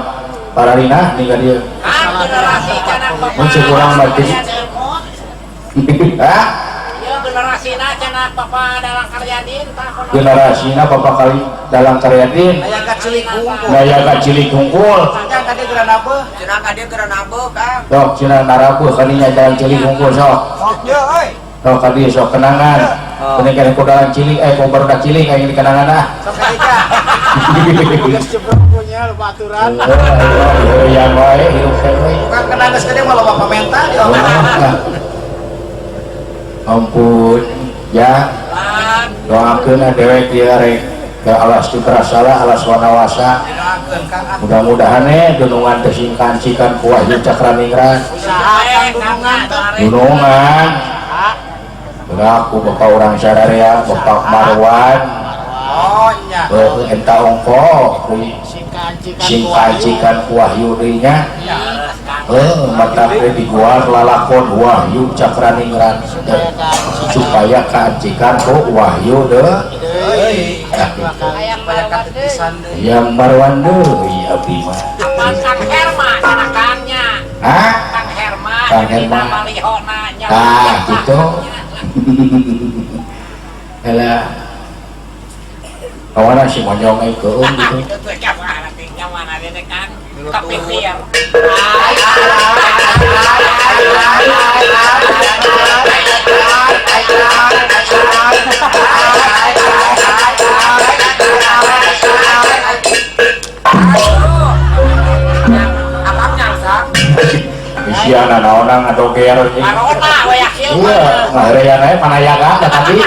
[SPEAKER 1] para rina nih dia. Masih kurang berarti. Hah?
[SPEAKER 4] Generasina cenah Bapak Dalang Karyadin.
[SPEAKER 1] Generasina Bapak kali Dalang Karyadin.
[SPEAKER 3] Aya ka cilik hungkul.
[SPEAKER 1] Aya ka cilik hungkul.
[SPEAKER 3] Cenah ka dieu geura nabeuh. Cenah ka dieu geura nabeuh, Kang.
[SPEAKER 1] Sok cenah narabeuh kadinya dalang cilik hungkul sok.
[SPEAKER 3] Sok ye euy.
[SPEAKER 1] Sok ka dieu sok kenangan. Ini kan ku dalang cilik, ku barudak cilik kayak gini kenangan ah.
[SPEAKER 3] Sok ka dieu. Geus jebrok punya baturan.
[SPEAKER 1] Heeh, ya bae hirup teh we.
[SPEAKER 3] Bukan kenangan geus gede mah loba pamenta.
[SPEAKER 1] Ampun ya doakeun dewek ieu rek ke alas Cikrasala alas Wanawasa mudah-mudahan dunungan teh singkan-singkan ku Wahyu Cakraningrat dunungan aku bapak orang sadarea bapak Marwan eta ongko singkan-singkan ku Wahyu deui nya mata diguar lalakon Wahyu Cakraningrat supaya keancikan ku Wahyu deh yang Marwan deui abdi mah
[SPEAKER 4] Kang Herma anakannya.
[SPEAKER 1] Hah?
[SPEAKER 4] Kang Herma
[SPEAKER 1] Kang Herma ah gitu elah kawana si monyong euy keung gitu
[SPEAKER 4] Kapipir.
[SPEAKER 2] Akang nyangsa.
[SPEAKER 1] Ngaheureuyan naonang adoger.
[SPEAKER 4] Marona we yakin.
[SPEAKER 1] Iya, ngaheureuyan aya panayagan da tadi.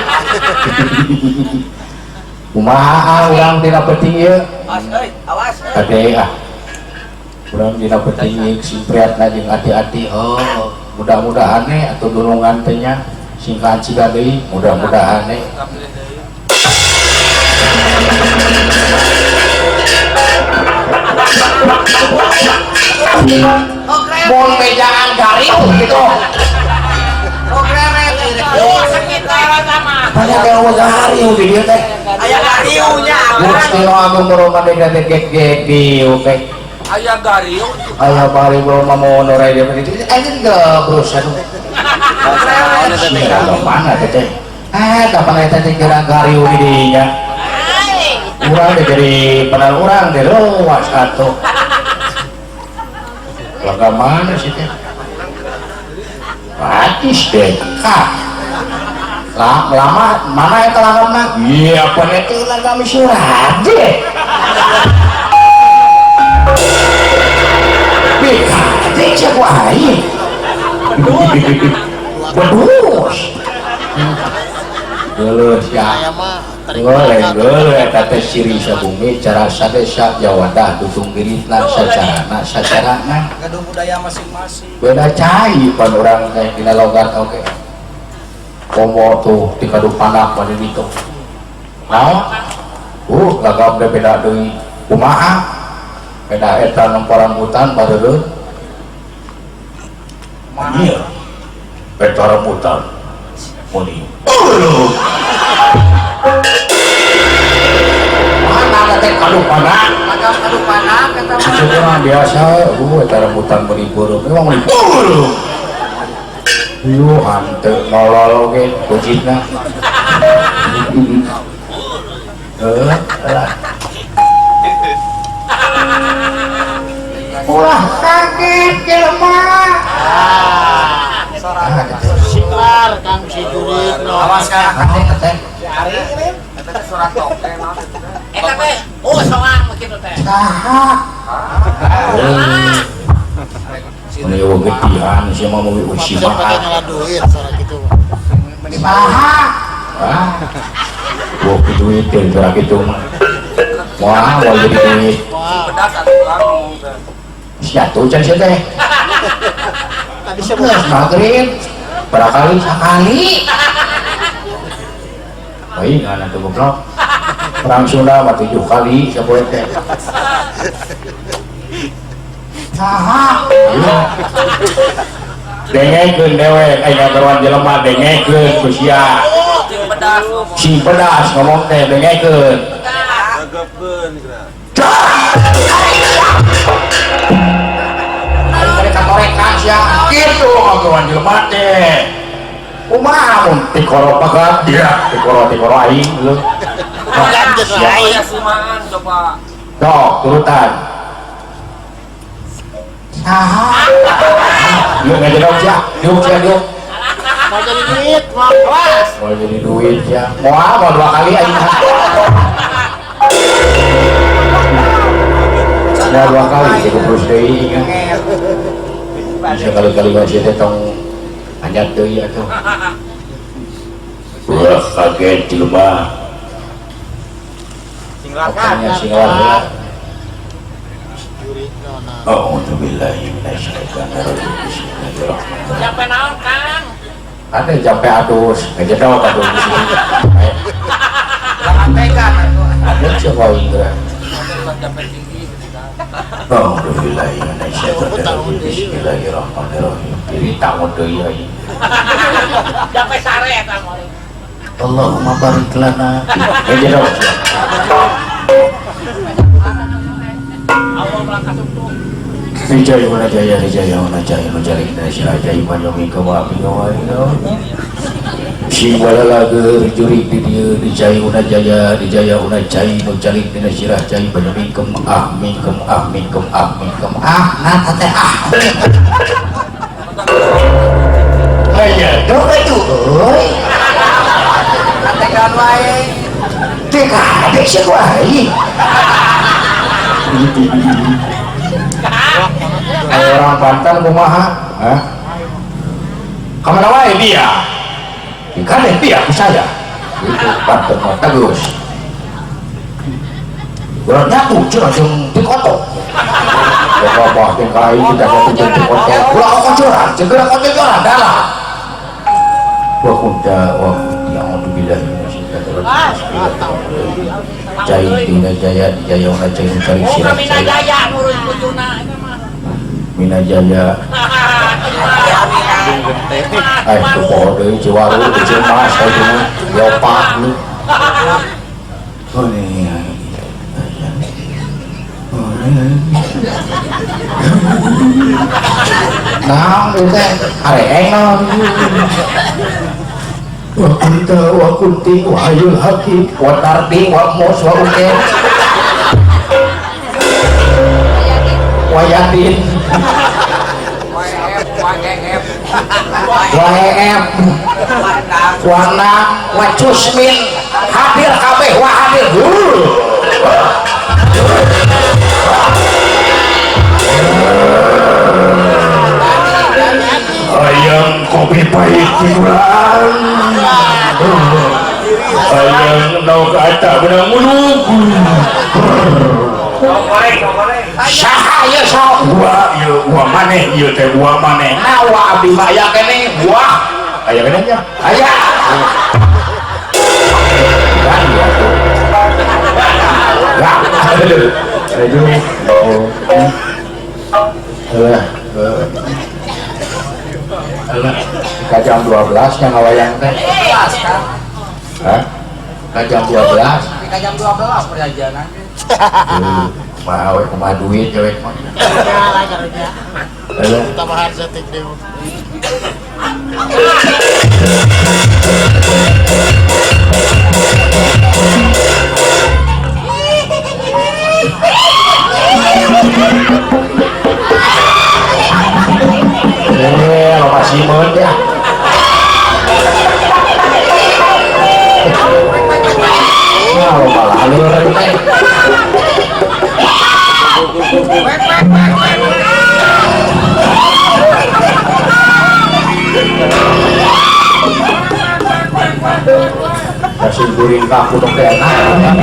[SPEAKER 1] Kumaha urang dina penting ieu?
[SPEAKER 2] Awas euy, awas.
[SPEAKER 1] Ade ah. Urang dina penting ieu sing priatna jeung hati-hati. Oh, mudah-mudahan we atuh dulungan teh nya sing kaciga deui, mudah-mudahan we. Mun mejaan gariu gitu.
[SPEAKER 4] Oh, sekitar sama.
[SPEAKER 1] Banyak yang gariu di dieu teh.
[SPEAKER 2] Aya gariunya.
[SPEAKER 1] Gusti Agung Roma dega geg dieu teh.
[SPEAKER 2] Aya gariu.
[SPEAKER 1] Aya bari Roma mau norai dia begitu. Anjing gebrus aduh. Mana teh? Ah, kapan eta teh geura gariu di dinya. Urang teh jadi padahal urang teh luas atuh. Laga mana sih teh? Gratis deh, kak. Lama mana eta lagamna? Iya, pan eta lagam Surade. Bikade cek wae. Bedus. Geuleuh sia. Geuleuh eta teh siri sabumi cara sadesa jawadah dutung giritna sacarana sacarana.
[SPEAKER 3] Gaduh budaya masing-masing.
[SPEAKER 1] Beda cai pan urang teh dina logat oge. Komo tuh di kadupanak pada gitu. Naon? Lagam teh beda deui. Kumaha? Beda eta nempo rambutan bareureun. Iya. Eta rambutan. Muni. Mana teh kadupanak?
[SPEAKER 3] Lagam kadupanak eta mah.
[SPEAKER 1] Cukuran biasa, eta rambutan meuni beureum. Memang meuni beureum. Yuh, hanteu nolol oge kucitna. Lah. Ulah kaget jelema.
[SPEAKER 4] Singlar Kang si Jurit.
[SPEAKER 3] Awas Kang.
[SPEAKER 1] Teh.
[SPEAKER 3] Si Ari ini eta teh surat toke naon eta teh.
[SPEAKER 4] Eta teh oh soang kitu teh.
[SPEAKER 1] Saha? Meni eueuh getihan sia mah meuli usi mah.
[SPEAKER 4] Duit suara kitu.
[SPEAKER 1] Saha? Ah. Wah, duit teh suara kitu mah. Wah, mau jadi duit.
[SPEAKER 2] Pedas atuh Kang ngomong teh.
[SPEAKER 1] Sia tuh can sia teh.
[SPEAKER 4] Tadi sia
[SPEAKER 1] maghrib barangkali sakali. Baik, ngan atuh goblok. Perang Sunda mah 7 kali sapoe teh. Saha? Dengekeun dewek aya ngabaruan jelema dengekeun ku sia. Sing pedas ngomong teh dengekeun.
[SPEAKER 2] Gagapkeun geura.
[SPEAKER 1] Aing katorekan sia kitu ngabaruan jelema teh. Kumaha mun tikoro pagat dia tikoro-tikoro aing leuh.
[SPEAKER 2] Aya sumaan coba.
[SPEAKER 1] Sok turutan. Saha? Yuk ngajedog sia, yuk sia yuk.
[SPEAKER 4] Mau jadi duit, mau awas.
[SPEAKER 1] Mau jadi duit ya. Mau mau 2 kali aing. Mau 2 kali jadi terus deui kan. Bisa kali-kali masih teh tong anyat deui atuh. Ulah kaget jelema.
[SPEAKER 3] Singlakan.
[SPEAKER 1] Singlakan. A'udzubillahi minasyaitonirrajim. Bismillahirrahmanirrahim.
[SPEAKER 4] Jampe naon, Kang?
[SPEAKER 1] Ada jampe adus, ngejedok adus di sini. Ada coba Indra. A'udzubillahi minasyaitonirrajim. Bismillahirrahmanirrahim. Jadi takut deui aing.
[SPEAKER 4] Jampe sare eta mah.
[SPEAKER 1] Allahumma barik lana. Ngejedok. Rijaya wana jaya rijaya wana jaya menjadi Indonesia jaya manyomi kewapi kewapi sing walalager jurik di dieu dijaya wana jaya dijaya wana jaya menjadi Indonesia jaya manyomi kem ah mingkem ah mingkem ah mingkem ah nah teh ah aya dong atuh euy
[SPEAKER 3] atekan wae
[SPEAKER 1] teh kadek sia wae. Orang Banten kumaha? Hah? Kamana wae dia? Dikadeh dia ku saya. Itu pantun mah tegus. Urang nyatu cenah jeung tikotok. Bapak jeung ka aing kita nyatu jeung tikotok. Ulah kocoran, jeung geura kocoran dalah. Wa kunta wa kunti a'udzu billahi minasyaitonir rajim. Jaya dina jaya jaya una jaya cari
[SPEAKER 4] Oh,
[SPEAKER 1] sirah
[SPEAKER 4] Mina
[SPEAKER 1] jaya.
[SPEAKER 4] Jaya nurut bujuna eta mah.
[SPEAKER 1] Mina jaya. Eh, itu poho deui Ciwaru, Cimas, itu mah Yopak lu. Oh iya. Naon ieu teh? Areeng naon? Wa kunta wa kunti wa hayyul hakim wa tardi wa mus wa uke wa yatin wa em wa na wa cusmin hadir kabeh wa hadir. Ayam kopi pahit kurang, ayam nauk ata benang muluk. Saha ieu sok? Gua ieu, gua maneh ieu teh gua maneh. Nah, wa abdi mah aya keneh, gua aya keneh nya. Aya. Kan ya tuh. Ya, aduh. Aduh. Alah, ka jam 12 nya ngawayang teh.
[SPEAKER 2] 12 kan?
[SPEAKER 1] Hah? Ka jam 12.
[SPEAKER 2] Ka jam 12 perjanjian.
[SPEAKER 1] Kumaha we kumaha duit we mah. Alah.
[SPEAKER 3] Tambahan setik deui.
[SPEAKER 1] Loba simeun ya. Nah, loba laleur teh. Kasih guring kaku dong teh enak.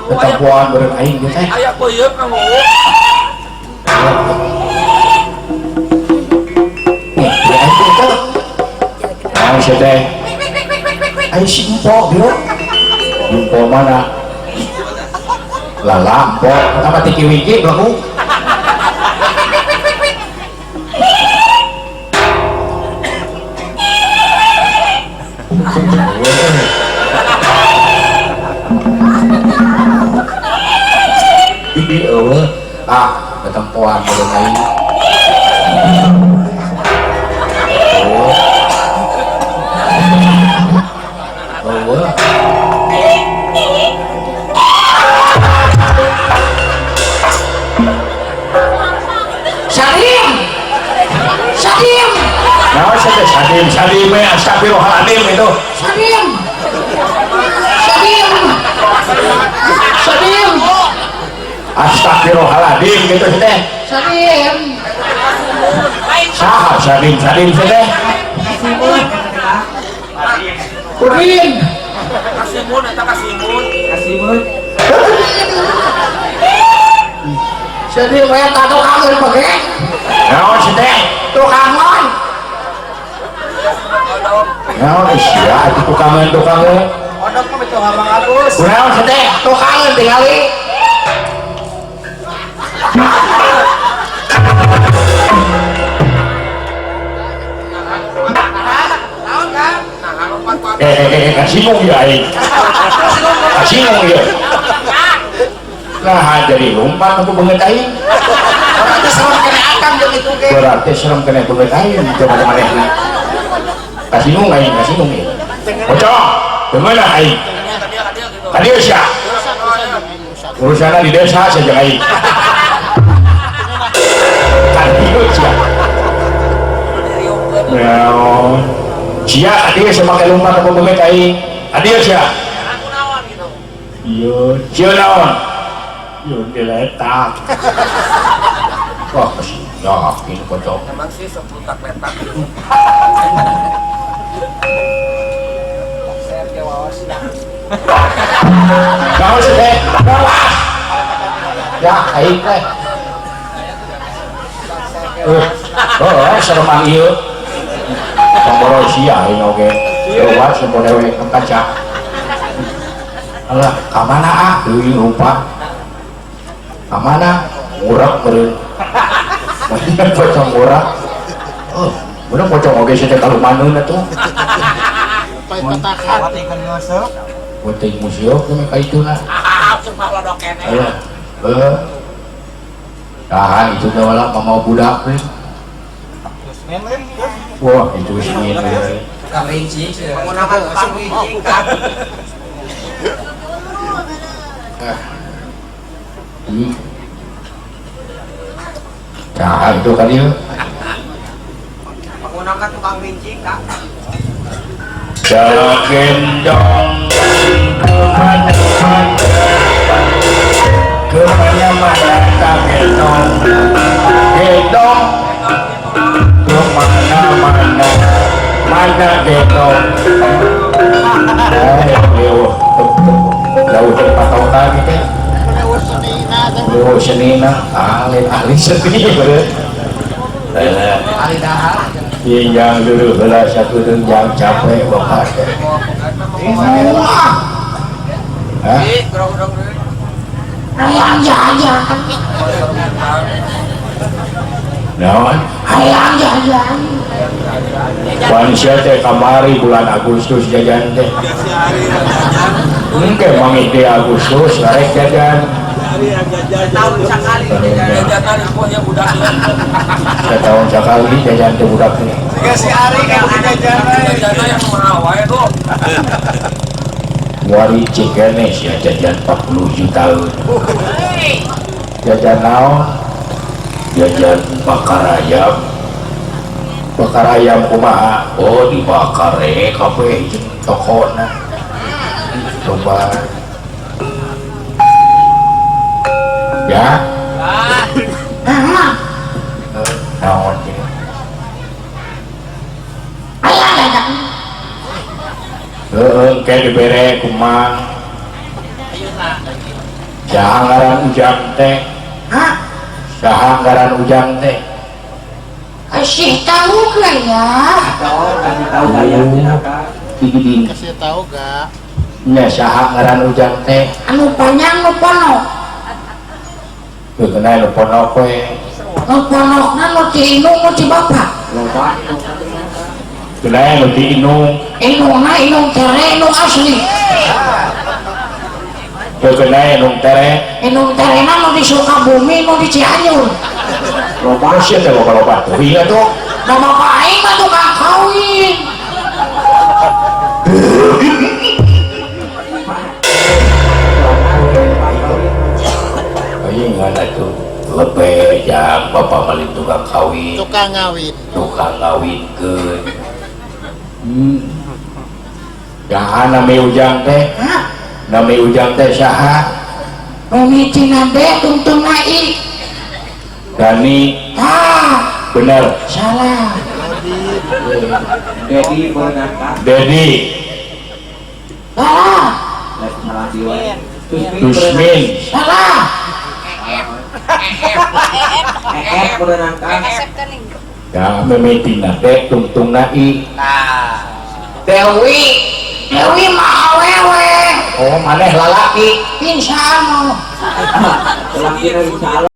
[SPEAKER 1] Ketempuan bareng aing ge teh.
[SPEAKER 2] Aya peuyeum kamu.
[SPEAKER 1] Nih, aing teh. Naon sia teh? Aing si empok bieu. Empok mana? Lala empok, eta mah tiki-wiki belaku. Ah, ketempuan bareng aing. Oh. Oh. Salim. Salim. Naon sia teh Salim, Salim we astagfirullahaladzim itu. Salim. Salim. Salim. Astagfirullahaladzim gitu sih teh. Salim. Saha Salim, Salim sih teh. Udin.
[SPEAKER 2] Kasimun eta kasimun. Kasimun.
[SPEAKER 1] Salim we ka tukangeun pake. Naon sih teh? Tukangan. Naon sia atuh tukangeun-tukangeun.
[SPEAKER 2] Odok mah betul Abang Agus.
[SPEAKER 1] Kunaon sih teh? Tukangeun tingali. Kasinggung ya aing. Kasinggung ya. Nah, jadi lompat aku banget aing.
[SPEAKER 3] Berarti serem kena akang jeung itu ge.
[SPEAKER 1] Berarti serem kena beungeut aing coba manehna. Kasinggung aing, kasinggung ieu. Pocong, deungeun aing. Ka dieu sia. Urusanna di desa sia jeung aing. Ka dieu sia. Naon? Sia ka dieu sia make lumpat ka beungeut aing. Ka dieu sia.
[SPEAKER 4] Aku naon gitu.
[SPEAKER 1] Ieu, sia naon? Ieu diletak. Wah, yakin pocong.
[SPEAKER 2] Emang sih seputak letak.
[SPEAKER 1] Kau sih teh, balas. Ya, aing teh. Oh, serem ieu. Pamboro sia aing oge. Lewat sempo dewe ke kaca. Alah, ka mana ah? Deui lupa. Ka mana? Ngurek meureun. Pocong ngurek. Oh, bener pocong oge sia teh kalumaneun atuh. Penting museum kumaha ka itu lah.
[SPEAKER 4] Ah, sumpah lodok kene.
[SPEAKER 1] Alah, heuh. Tahan itu teh wala mau budak teh. Wah, itu smin.
[SPEAKER 2] Tukang rinci. Menggunakan tukang rinci kan.
[SPEAKER 1] Nah, itu kan dia.
[SPEAKER 2] Menggunakan tukang rinci kan.
[SPEAKER 1] Gendong kemana-mana tak gendong, gendong kemana-mana, mana gendong. Jauh dari patokan gitu. Leuh senina, ahli seni bener.
[SPEAKER 3] Ahli dahar.
[SPEAKER 1] Yang dulu heula sakudeung jang capek bapak teh. Wah. Hah?
[SPEAKER 5] Hayang jajan.
[SPEAKER 1] Naon?
[SPEAKER 5] Hayang jajan.
[SPEAKER 1] Manusia teh kamari bulan Agustus jajan teh. Engke manggih di Agustus rek jajan.
[SPEAKER 2] Setahun sekali jajan pokoknya budak.
[SPEAKER 1] Setahun sekali jajan teh budak teh.
[SPEAKER 3] Siga si Ari kan jajan.
[SPEAKER 2] Jajan yang mahal wae tuh.
[SPEAKER 1] Wari cikene sia jajan 40 juta. Jajan naon? Jajan bakar ayam. Bakar ayam kumaha? Oh, dibakar kabeh jeung tokona. Coba. Ya. Naon ieu? Heeh, engke dibere kumang. Saha ngaran Ujang teh?
[SPEAKER 5] Hah?
[SPEAKER 1] Saha ngaran Ujang teh?
[SPEAKER 5] Kasih tahu gak ya?
[SPEAKER 2] Kasih tahu gak ya?
[SPEAKER 6] Kasih tahu gak?
[SPEAKER 1] Nya saha ngaran Ujang teh?
[SPEAKER 5] Anu panjang nu ponok.
[SPEAKER 1] Teu kenal nu ponok we.
[SPEAKER 5] Nu ponokna nu ti indung nu ti bapak.
[SPEAKER 2] Loba.
[SPEAKER 1] Kenal nu ti indung.
[SPEAKER 5] Indungna indung tere indung asli.
[SPEAKER 1] Teu kenal indung tere.
[SPEAKER 5] Indung terena nu di Sukabumi nu di Cianjur.
[SPEAKER 1] Loba sia teh loba-loba teuing atuh.
[SPEAKER 5] Da bapak aing mah tukang kawin.
[SPEAKER 1] Aing ngan atuh lebeh jang bapak malin tukang kawin.
[SPEAKER 6] Tukang ngawin.
[SPEAKER 1] Tukang ngawinkeun. Saha nami Ujang teh?
[SPEAKER 5] Hah?
[SPEAKER 1] Nami Ujang teh saha?
[SPEAKER 5] Mimitina D tungtungna I.
[SPEAKER 1] Dani.
[SPEAKER 5] Tah.
[SPEAKER 1] Bener.
[SPEAKER 5] Salah.
[SPEAKER 2] Dedi bener.
[SPEAKER 1] Dedi.
[SPEAKER 5] Salah.
[SPEAKER 1] Tusmin.
[SPEAKER 5] Salah.
[SPEAKER 2] EF bener kan?
[SPEAKER 1] Ya mimitina D tungtungna I.
[SPEAKER 2] Nah.
[SPEAKER 1] Dewi.
[SPEAKER 5] Dewi mah awewe.
[SPEAKER 1] Oh, maneh lalaki.
[SPEAKER 5] Insya Allah.
[SPEAKER 2] Lalaki insya Allah.